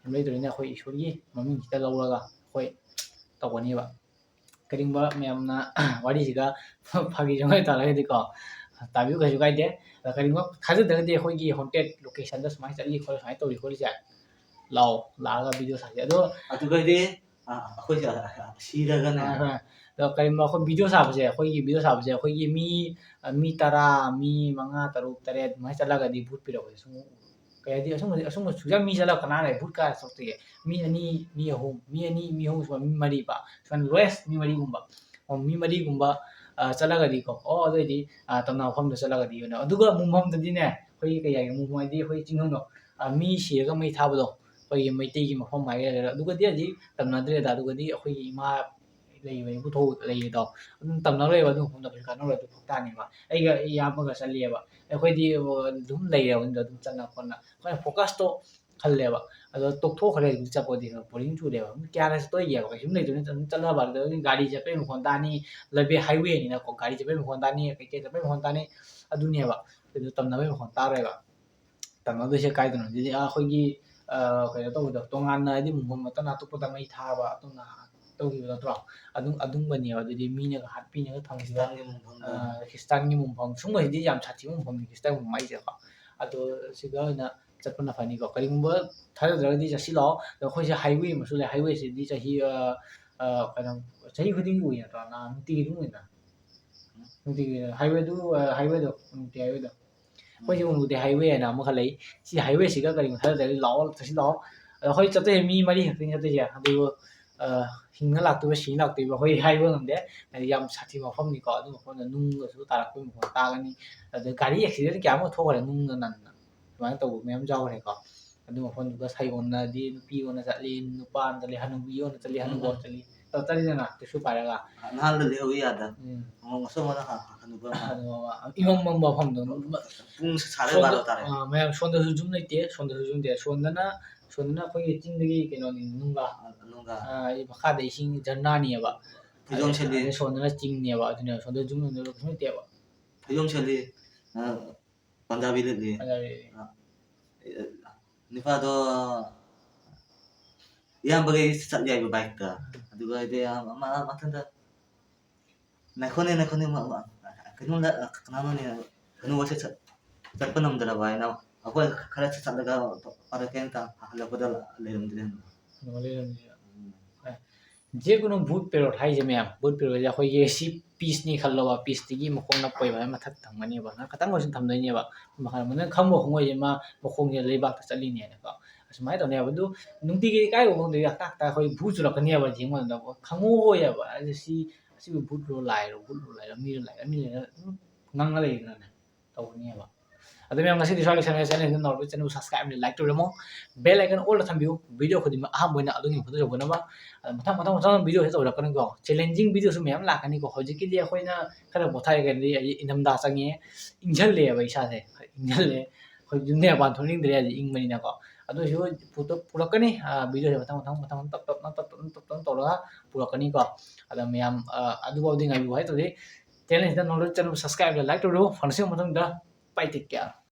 ꯍꯦꯟꯕ ꯂꯩꯇ꯭ꯔꯕꯅꯤꯅ ꯑꯩꯈꯣꯏ ꯏꯁꯣꯔꯒꯤ ꯃꯃꯤꯡꯁꯤꯗ ꯂꯧꯔꯒ ꯑꯩꯈꯣꯏ ꯇꯧꯒꯅꯦꯕ꯫ ꯀꯔꯤꯒꯨꯝꯕ ꯃꯌꯥꯝꯅ ꯋꯥꯔꯤꯁꯤꯒ ꯐꯥꯒꯤ ꯖꯣꯒꯥꯏ ꯇꯥꯔꯒꯗꯤꯀꯣ, ꯇꯥꯕꯤꯌꯨ, ꯀꯩꯁꯨ ꯀꯥꯏꯗꯦ꯫ ꯑꯗ ꯀꯔꯤꯒꯨꯝꯕ ꯊꯥꯖꯗ꯭ꯔꯒꯗꯤ ꯑꯩꯈꯣꯏꯒꯤ ꯍꯣꯟꯇꯦꯠ ꯂꯣꯀꯦꯁꯟꯗ ꯁꯨꯃꯥꯏꯅ ꯆꯠꯂꯤ ꯈꯣꯠꯂꯤ ꯁꯨꯃꯥꯏꯅ ꯇꯧꯔꯤ ꯈꯣꯠꯂꯤꯁꯦ, ꯂꯥꯛꯑꯣ, ꯂꯥꯛꯑꯒ ꯚꯤꯗꯤꯑꯣ ꯁꯥꯁꯦ꯫ ꯑꯗꯣ ꯑꯗꯨꯒꯗꯤ, ꯑ, ꯑꯩꯈꯣꯏꯁꯦ, ꯑ, ꯑ, ꯁꯤꯔꯒꯅꯦ꯫ ꯍꯣꯏ, ꯍꯣꯏ꯫ ꯑꯗꯣ ꯀꯔꯤꯒꯨꯝꯕ ꯑꯩꯈꯣꯏ ꯚꯤꯗꯤꯑꯣ ꯁꯥꯕꯁꯦ, ꯑꯩꯈꯣꯏꯒꯤ ꯚꯤꯗꯤꯑꯣ ꯁꯥꯕꯁꯦ ꯑꯩꯈꯣꯏꯒꯤ ꯃꯤ, ꯑ, ꯃꯤ ꯇꯔꯥ, ꯃꯤ ꯃꯉꯥ, ꯇꯔꯨꯛ, ꯇꯔꯦꯠ ꯑꯗꯨꯃꯥꯏꯅ ꯆꯠꯂꯒꯗꯤ ꯚꯨꯠ ꯄꯤꯔꯛꯄꯁꯦ ꯁꯨꯝ ꯀꯩ ꯍꯥꯏꯗꯤ ꯑꯁꯨꯝꯕ, ꯑꯁꯨꯝꯕ ꯁꯨꯛꯌꯥꯝ ꯃꯤ ꯆꯠꯂꯒ ꯀꯅꯥ ꯂꯩ? ꯚꯨꯠ ꯀꯥꯏ ꯆꯠꯇꯣꯏꯒꯦ? ꯃꯤ ꯑꯅꯤ, ꯃꯤ ꯑꯍꯨꯝ, ꯃꯤ ꯑꯅꯤ, ꯃꯤ ꯑꯍꯨꯝ ꯁꯨꯃꯥꯏꯅ ꯃꯤ ꯃꯔꯤꯕ, ꯁꯨꯃꯥꯏꯅ ꯂꯣꯏꯁ ꯃꯤ ꯃꯔꯤꯒꯨꯝꯕ, ꯑꯣ, ꯃꯤ ꯃꯔꯤꯒꯨꯝꯕ, ꯑ, ꯆꯠꯂꯒꯗꯤꯀꯣ, ꯑꯣ, ꯑꯗꯨꯑꯣꯏꯗꯤ, ꯑ, ꯇꯝꯅ ꯃꯐꯝꯗ ꯆꯠꯂꯒꯗꯤ ꯑꯣꯏꯅ꯫ ꯑꯗꯨꯒ ꯑꯃꯨꯛ ꯃꯐꯝꯗꯗꯤꯅꯦ, ꯑꯩꯈꯣꯏꯒꯤ ꯀꯩ ꯍꯥꯏꯒꯦ, ꯑꯃꯨꯛ ꯍꯥꯏꯗꯤ ꯑꯩꯈꯣꯏ ꯆꯤꯡꯈꯪꯗꯣ, ꯑ, ꯃꯤ ꯁꯤꯔꯒ ꯃꯩ ꯊꯥꯕꯗꯣ, ꯑꯩꯈꯣꯏꯒꯤ ꯃꯩꯇꯩꯒꯤ ꯃꯐꯝ ꯍꯥꯏꯒꯗ꯭ꯔꯥ, ꯑꯗꯨꯒꯗꯤ ꯍꯧꯖꯤꯛ ꯇꯝꯅꯗ꯭ꯔꯦꯗ꯫ ꯑꯗꯨꯒꯗꯤ ꯑꯩꯈꯣꯏꯒꯤ ꯏꯃꯥ ꯂꯩꯕ ꯏꯄꯨꯊꯧ ꯂꯩꯌꯦꯗꯣ, ꯑꯗꯨꯝ ꯇꯝꯅꯔꯣꯏꯕ, ꯑꯗꯨ ꯃꯐꯝꯗꯣ ꯀꯩꯁꯨ ꯀꯥꯟꯅꯔꯣꯏ, ꯑꯗꯨ ꯐꯛ ꯇꯥꯅꯦꯕ꯫ ꯑꯩꯒ ꯑꯩ ꯏꯌꯥꯝꯕꯒ ꯆꯠꯂꯤꯑꯕ, ꯑꯩꯈꯣꯏꯗꯤ ꯑꯗꯨꯝ ꯂꯩꯔꯕꯅꯤꯅ ꯑꯗꯨꯝ ꯆꯠꯅ ꯈꯣꯠꯅ ꯑꯩꯈꯣꯏꯅ ꯐꯣꯀꯁꯇꯣ ꯈꯜꯂꯦꯕ꯫ ꯑꯗꯣ ꯇꯣꯛꯊꯣꯛꯈ꯭ꯔꯦ, ꯑꯗꯨꯝ ꯆꯠꯄꯗꯤ ꯕꯣꯔꯤꯡ ꯆꯨꯔꯦꯕ꯫ ꯃꯤ ꯀꯌꯥꯅ ꯆꯠꯇꯣꯏꯒꯦꯕ? ꯀꯩꯁꯨꯝ ꯂꯩꯇꯕꯅꯤ, ꯑꯗꯨꯝ ꯆꯠꯅꯕ꯫ ꯑꯗꯨꯗ ꯒꯥꯔꯤ ꯆꯠꯄꯒꯤ ꯃꯈꯣꯟ ꯇꯥꯅꯤ, ꯂꯝꯕꯤ ꯍꯥꯏꯋꯦꯅꯤꯅꯀꯣ, ꯒꯥꯔꯤ ꯆꯠꯄꯒꯤ ꯃꯈꯣꯟ ꯇꯥꯅꯤ, ꯀꯩꯀꯩ ꯆꯠꯄꯒꯤ ꯃꯈꯣꯟ ꯇꯥꯅꯤ, ꯑꯗꯨꯅꯦꯕ꯫ ꯑꯗꯨ ꯇꯝꯅꯕꯒꯤ ꯃꯈꯣꯟ ꯇꯥꯔꯣꯏꯕ꯫ ꯇꯝꯅꯗꯣꯏꯁꯦ ꯀꯥꯏꯗꯅꯣ ꯑꯗꯨꯗꯤ, ꯑꯥ, ꯑꯩꯈꯣꯏꯒꯤ, ꯑꯥ, ꯀꯩꯅꯣ ꯇꯧꯕꯗꯣ, ꯇꯣꯉꯥꯟꯅ ꯍꯥꯏꯗꯤ ꯃꯨꯟꯐꯝ ꯅꯠꯇꯅ ꯑꯇꯣꯞꯄꯗ ꯃꯩ ꯊꯥꯕ, ꯑꯇꯣꯞꯄꯅ ꯇꯧꯈꯤꯕ ꯅꯠꯇ꯭ꯔꯣ? ꯑꯗꯨꯝ, ꯑꯗꯨꯝꯕꯅꯦꯕ꯫ ꯑꯗꯨꯗꯤ ꯃꯤꯅꯒ ꯍꯥꯠꯄꯤꯅꯒ ꯊꯝꯈꯤꯕ, ꯈ꯭ꯔꯤꯁꯇꯥꯟꯒꯤ ꯃꯨꯟꯐꯝꯗꯣ꯫ ꯑꯥ, ꯈ꯭ꯔꯤꯁꯇꯥꯟꯒꯤ ꯃꯨꯟꯐꯝ ꯁꯨꯝꯕꯁꯤꯗꯤ ꯌꯥꯝ ꯁꯥꯊꯤꯕ ꯃꯨꯟꯐꯝꯅꯤ, ꯈ꯭ꯔꯤꯁꯇꯥꯟ ꯃꯨꯟꯐꯝ ꯍꯥꯏꯁꯦꯀꯣ꯫ ꯑꯗꯣ ꯁꯤꯗ ꯑꯣꯏꯅ ꯆꯠꯄꯅ ꯐꯅꯤꯀꯣ꯫ ꯀꯔꯤꯒꯨꯝꯕ ꯊꯥꯖꯗ꯭ꯔꯒꯗꯤ ꯆꯠꯁꯤꯜꯂꯛꯑꯣ꯫ ꯑꯗꯣ ꯑꯩꯈꯣꯏꯁꯦ ꯍꯥꯏꯋꯦ ꯑꯃꯁꯨ ꯂꯩ, ꯍꯥꯏꯋꯦꯁꯤꯗꯤ ꯆꯍꯤ, ꯑꯥ, ꯑꯥ, ꯀꯩꯅꯣ, ꯆꯍꯤ ꯈꯨꯗꯤꯡꯒꯤ ꯎꯏ ꯅꯠꯇ꯭ꯔꯣ? ꯅꯍꯥꯟ ꯅꯨꯡꯇꯤꯒꯤ ꯑꯗꯨꯝ ꯎꯏꯅ꯫ ꯅꯨꯡꯇꯤꯒꯤ ꯍꯥꯏꯋꯦꯗꯨ, ꯑꯥ, ꯍꯥꯏꯋꯦꯗꯣ, ꯅꯨꯡꯇꯤ ꯍꯥꯏꯋꯦꯗꯣ꯫ ꯑꯩꯈꯣꯏꯁꯦ ꯎꯝ꯫ ꯎꯅꯨꯡꯇꯤ ꯍꯥꯏꯋꯦ ꯍꯥꯏꯅ ꯑꯃꯈꯛ ꯂꯩ꯫ ꯁꯤ ꯍꯥꯏꯋꯦꯁꯤꯒ ꯀꯔꯤꯒꯨꯝꯕ ꯊꯥꯖꯗ꯭ꯔꯗꯤ ꯂꯥꯛꯑꯣ, ꯆꯠꯁꯤ ꯂꯥꯛꯑꯣ꯫ ꯑꯗꯣ ꯑꯩꯈꯣꯏ ꯆꯠꯇꯣꯏꯁꯦ ꯃꯤ ꯃꯔꯤ ꯈꯛꯇꯅꯤ ꯆꯠꯇꯣꯏꯁꯦ꯫ ꯑꯗꯨꯕꯨ, ꯑ, ꯍꯤꯡꯅ ꯂꯥꯛꯇꯣꯏꯕ, ꯁꯤꯅ ꯂꯥꯛꯇꯣꯏꯕ, ꯑꯩꯈꯣꯏ ꯍꯥꯏꯕ ꯉꯝꯗꯦ꯫ ꯍꯥꯏꯗꯤ ꯌꯥꯝ ꯁꯥꯊꯤꯕ ꯃꯐꯝꯅꯤꯀꯣ꯫ ꯑꯗꯨ ꯃꯐꯝꯗ ꯅꯨꯡꯒꯁꯨ ꯇꯥꯔꯛꯄꯒꯤ ꯃꯈꯣꯟ ꯇꯥꯒꯅꯤ꯫ ꯑꯗ ꯒꯥꯔꯤ ꯑꯦꯛꯁꯤꯗꯦꯟ ꯀꯌꯥꯃꯨꯛ ꯊꯣꯛꯈ꯭ꯔꯦ ꯅꯨꯡꯅ ꯅꯟꯅ꯫ ꯑꯗꯨꯃꯥꯏꯅ ꯇꯧꯕ ꯃꯌꯥꯝ ꯌꯥꯎꯈ꯭ꯔꯦꯀꯣ꯫ ꯑꯗꯨ ꯃꯐꯝꯗꯨꯗ ꯁꯥꯏꯑꯣꯟꯅꯗꯤ ꯅꯨꯄꯤ ꯑꯣꯟꯅ ꯆꯠꯂꯤ, ꯅꯨꯄꯥ ꯑꯣꯟꯅ ꯆꯠꯂꯤ, ꯍꯅꯨꯕꯤ ꯑꯣꯟꯅ ꯆꯠꯂꯤ, ꯍꯅꯨꯕ ꯎꯝ꯫ ꯑꯣꯟꯅ ꯆꯠꯂꯤ꯫ ꯇꯧ ꯆꯠꯂꯤꯗꯅ, ꯇꯤꯁꯨ ꯄꯥꯏꯔꯒ꯫ ꯑꯍꯜꯗ ꯂꯩꯍꯧ ꯌꯥꯗ꯫ ꯎꯝ꯫ ꯑꯃꯨꯛ ꯉꯁꯣꯝ ꯑꯃꯅ ꯍꯥ-, ꯍꯥ-, ꯍꯅꯨꯕ ꯑꯃ꯫ ꯍꯅꯨꯕ ꯑꯃ꯫ ꯏꯃꯝ ꯃꯝꯕ ꯃꯐꯝꯗꯣ꯫ ꯄꯨꯡ ꯁꯥꯔꯦ ꯁꯣꯝꯗ, ꯕꯥꯔꯣ ꯇꯥꯔꯦ꯫ ꯑꯥ, ꯃꯌꯥꯝ ꯁꯣꯝꯗꯁꯨ ꯌꯨꯝ ꯂꯩꯇꯦ, ꯁꯣꯝꯗꯁꯨ ꯌꯨꯝ ꯂꯩꯇꯦ꯫ ꯁꯣꯝꯗꯅ, ꯁꯣꯝꯗꯅ ꯑꯩꯈꯣꯏꯒꯤ ꯆꯤꯡꯗꯒꯤ ꯀꯩꯅꯣꯅꯤ, ꯅꯨꯡꯒ꯫ ꯑꯥ, ꯅꯨꯡꯒ꯫ ꯑꯥ, ꯃꯈꯥꯗ ꯏꯁꯤꯡ ꯖꯔꯅꯥꯅꯤꯑꯕ꯫ ꯐꯩꯖꯣꯝ ꯁꯦꯠꯂꯤ꯫ ꯑꯗꯩ ꯁꯣꯝꯗꯅ ꯆꯤꯡꯅꯦꯕ, ꯑꯗꯨꯅꯦꯕ꯫ ꯁꯣꯝꯗ ꯌꯨꯝ ꯂꯩꯇꯦꯕ꯫ ꯐꯩꯖꯣꯝ ꯁꯦꯠꯂꯤ꯫ ꯑꯥ, ꯄꯟꯖꯥꯕꯤ ꯂꯤꯠꯂꯤ꯫ ꯄꯟꯖꯥꯕꯤ ꯅꯨꯄꯥꯗꯣ ꯏꯌꯥꯝꯕꯒꯩ ꯆꯠꯂꯤ ꯍꯥꯏꯕ ꯕꯥꯏꯛꯇ꯫ ꯑꯗꯨꯒ ꯑꯩꯗꯤ ꯃꯥ ꯃꯊꯟꯇ ꯅꯈꯣꯅꯦ ꯅꯈꯣꯅꯦ ꯀꯩꯅꯣ ꯀꯅꯥꯅꯣꯅꯦ ꯀꯩꯅꯣ ꯆꯠꯄ ꯉꯝꯗ꯭ꯔꯕ ꯍꯥꯏꯅ ꯑꯩꯈꯣꯏ ꯈꯔ ꯆꯠꯂꯒ ꯐꯔꯛ ꯀꯩꯝꯇ ꯍꯜꯂꯛꯄꯗ ꯂꯩꯔꯝꯗ꯭ꯔꯦ꯫ ꯀꯩꯅꯣ ꯂꯩꯔꯝꯗ꯭ꯔꯦ꯫ ꯖꯦ ꯀꯩꯅꯣ ꯚꯨꯠ ꯄꯦꯔꯣꯠ ꯍꯥꯏꯁꯦ ꯃꯌꯥꯝ, ꯚꯨꯠ ꯄꯦꯔꯣꯠꯁꯦ ꯑꯩꯈꯣꯏꯒꯤ ꯁꯤ ꯄꯤꯁꯅꯤ ꯈꯜꯂꯣꯕ, ꯄꯤꯁꯇꯒꯤ ꯃꯈꯣꯡ ꯅꯞꯄ ꯑꯣꯏꯕ ꯃꯊꯛ ꯊꯝꯒꯅꯦꯕ, ꯈꯤꯇꯪ ꯑꯣꯏꯔꯁꯨ ꯊꯝꯗꯣꯏꯅꯦꯕ꯫ ꯃꯈꯜ ꯑꯃꯅ ꯈꯪꯕ ꯈꯣꯡꯉꯣꯏꯁꯦ ꯃꯥ ꯃꯈꯣꯡꯁꯦ ꯂꯩꯕꯥꯛꯇ ꯆꯠꯂꯤꯅꯦꯅꯀꯣ, ꯑꯁꯨꯃꯥꯏꯅ ꯇꯧꯅꯦꯕ꯫ ꯑꯗꯨ ꯅꯨꯡꯇꯤꯒꯤ ꯏꯀꯥꯏꯕ ꯈꯣꯡꯗꯣꯏ ꯍꯥꯛꯇ ꯍꯥꯛꯇ ꯑꯩꯈꯣꯏ ꯚꯨ ꯆꯨꯔꯛꯀꯅꯦꯕ ꯌꯦꯡꯕ ꯃꯇꯝꯗ ꯈꯪꯉꯣꯏꯑꯕ꯫ ꯑꯗꯨ ꯁꯤ ꯑꯁꯤꯕꯨ ꯚꯨꯠꯂꯣ ꯂꯥꯏꯔꯣ, ꯚꯨꯠꯂꯣ ꯂꯥꯏꯔꯣ, ꯃꯤꯔꯣ ꯂꯥꯏꯔꯣ, ꯃꯤ ꯂꯩꯔ ꯑꯗꯨꯝ ꯉꯥꯡꯉ ꯂꯩꯗꯅꯅꯦ ꯇꯧꯒꯅꯦꯕ꯫ ꯑꯗꯨ ꯃꯌꯥꯝ ꯉꯁꯤꯗꯤ ꯁ꯭ꯋꯥꯏ ꯂꯣꯏꯁꯤꯟꯅꯔꯦ꯫ Channel ꯁꯤꯗ ꯅꯧꯔꯕ channel subscribe ꯑꯃꯗꯤ like ꯇꯧꯔꯝꯃꯣ, bell icon all ꯊꯝꯕꯤꯌꯨ꯫ Video ꯈꯨꯗꯤꯡꯃꯛ ꯑꯍꯥꯟꯕ ꯑꯣꯏꯅ ꯑꯗꯣꯝꯒꯤ ꯃꯐꯝꯗ ꯌꯧꯅꯕ꯫ ꯑꯗ ꯃꯊꯪ ꯃꯊꯪ ꯃꯊꯪ video ꯁꯤ ꯇꯧꯔꯛꯀꯅꯤꯀꯣ, challenging video ꯁꯨ ꯃꯌꯥꯝ ꯂꯥꯛꯀꯅꯤꯀꯣ꯫ ꯍꯧꯖꯤꯛꯀꯤꯗꯤ ꯑꯩꯈꯣꯏꯅ ꯈꯔ ꯄꯣꯊꯥꯔꯤꯉꯩꯗꯤ ꯑꯩ ꯏꯪꯊꯝꯊꯥ ꯆꯪꯉꯦ, ꯏꯪꯁꯜꯂꯛꯑꯦꯕ ꯏꯁꯥꯁꯦ, ꯏꯪꯁꯜꯂꯛꯑꯦ꯫ ꯑꯩꯈꯣꯏ ꯌꯨꯝꯗꯩ ꯃꯄꯥꯟ ꯊꯣꯛꯅꯤꯡꯗ꯭ꯔꯦ ꯍꯧꯖꯤꯛ ꯏꯪꯕꯅꯤꯅꯀꯣ꯫ ꯑꯗꯨꯁꯨ ꯄꯨꯔꯛꯀꯅꯤ video ꯁꯦ ꯃꯊꯪ ꯃꯊꯪ ꯃꯊꯪ ꯇꯞ ꯇꯞꯅ ꯇꯞ ꯇꯞꯅ ꯇꯞ ꯇꯞꯅ ꯇꯧꯔꯒ ꯄꯨꯔꯛꯀꯅꯤꯀꯣ꯫ ꯑꯗ ꯃꯌꯥꯝ ꯑꯗꯨꯐꯥꯎꯗꯤ ꯉꯥꯏꯕꯤꯌꯨ ꯍꯥꯏꯇꯥꯔꯗꯤ channel ꯁꯤꯗ ꯅꯧꯔꯕ channel subscribe like ꯇꯧꯔꯣ꯫ ꯐꯪꯁꯤ ꯃꯊꯪꯗ bye, take care꯫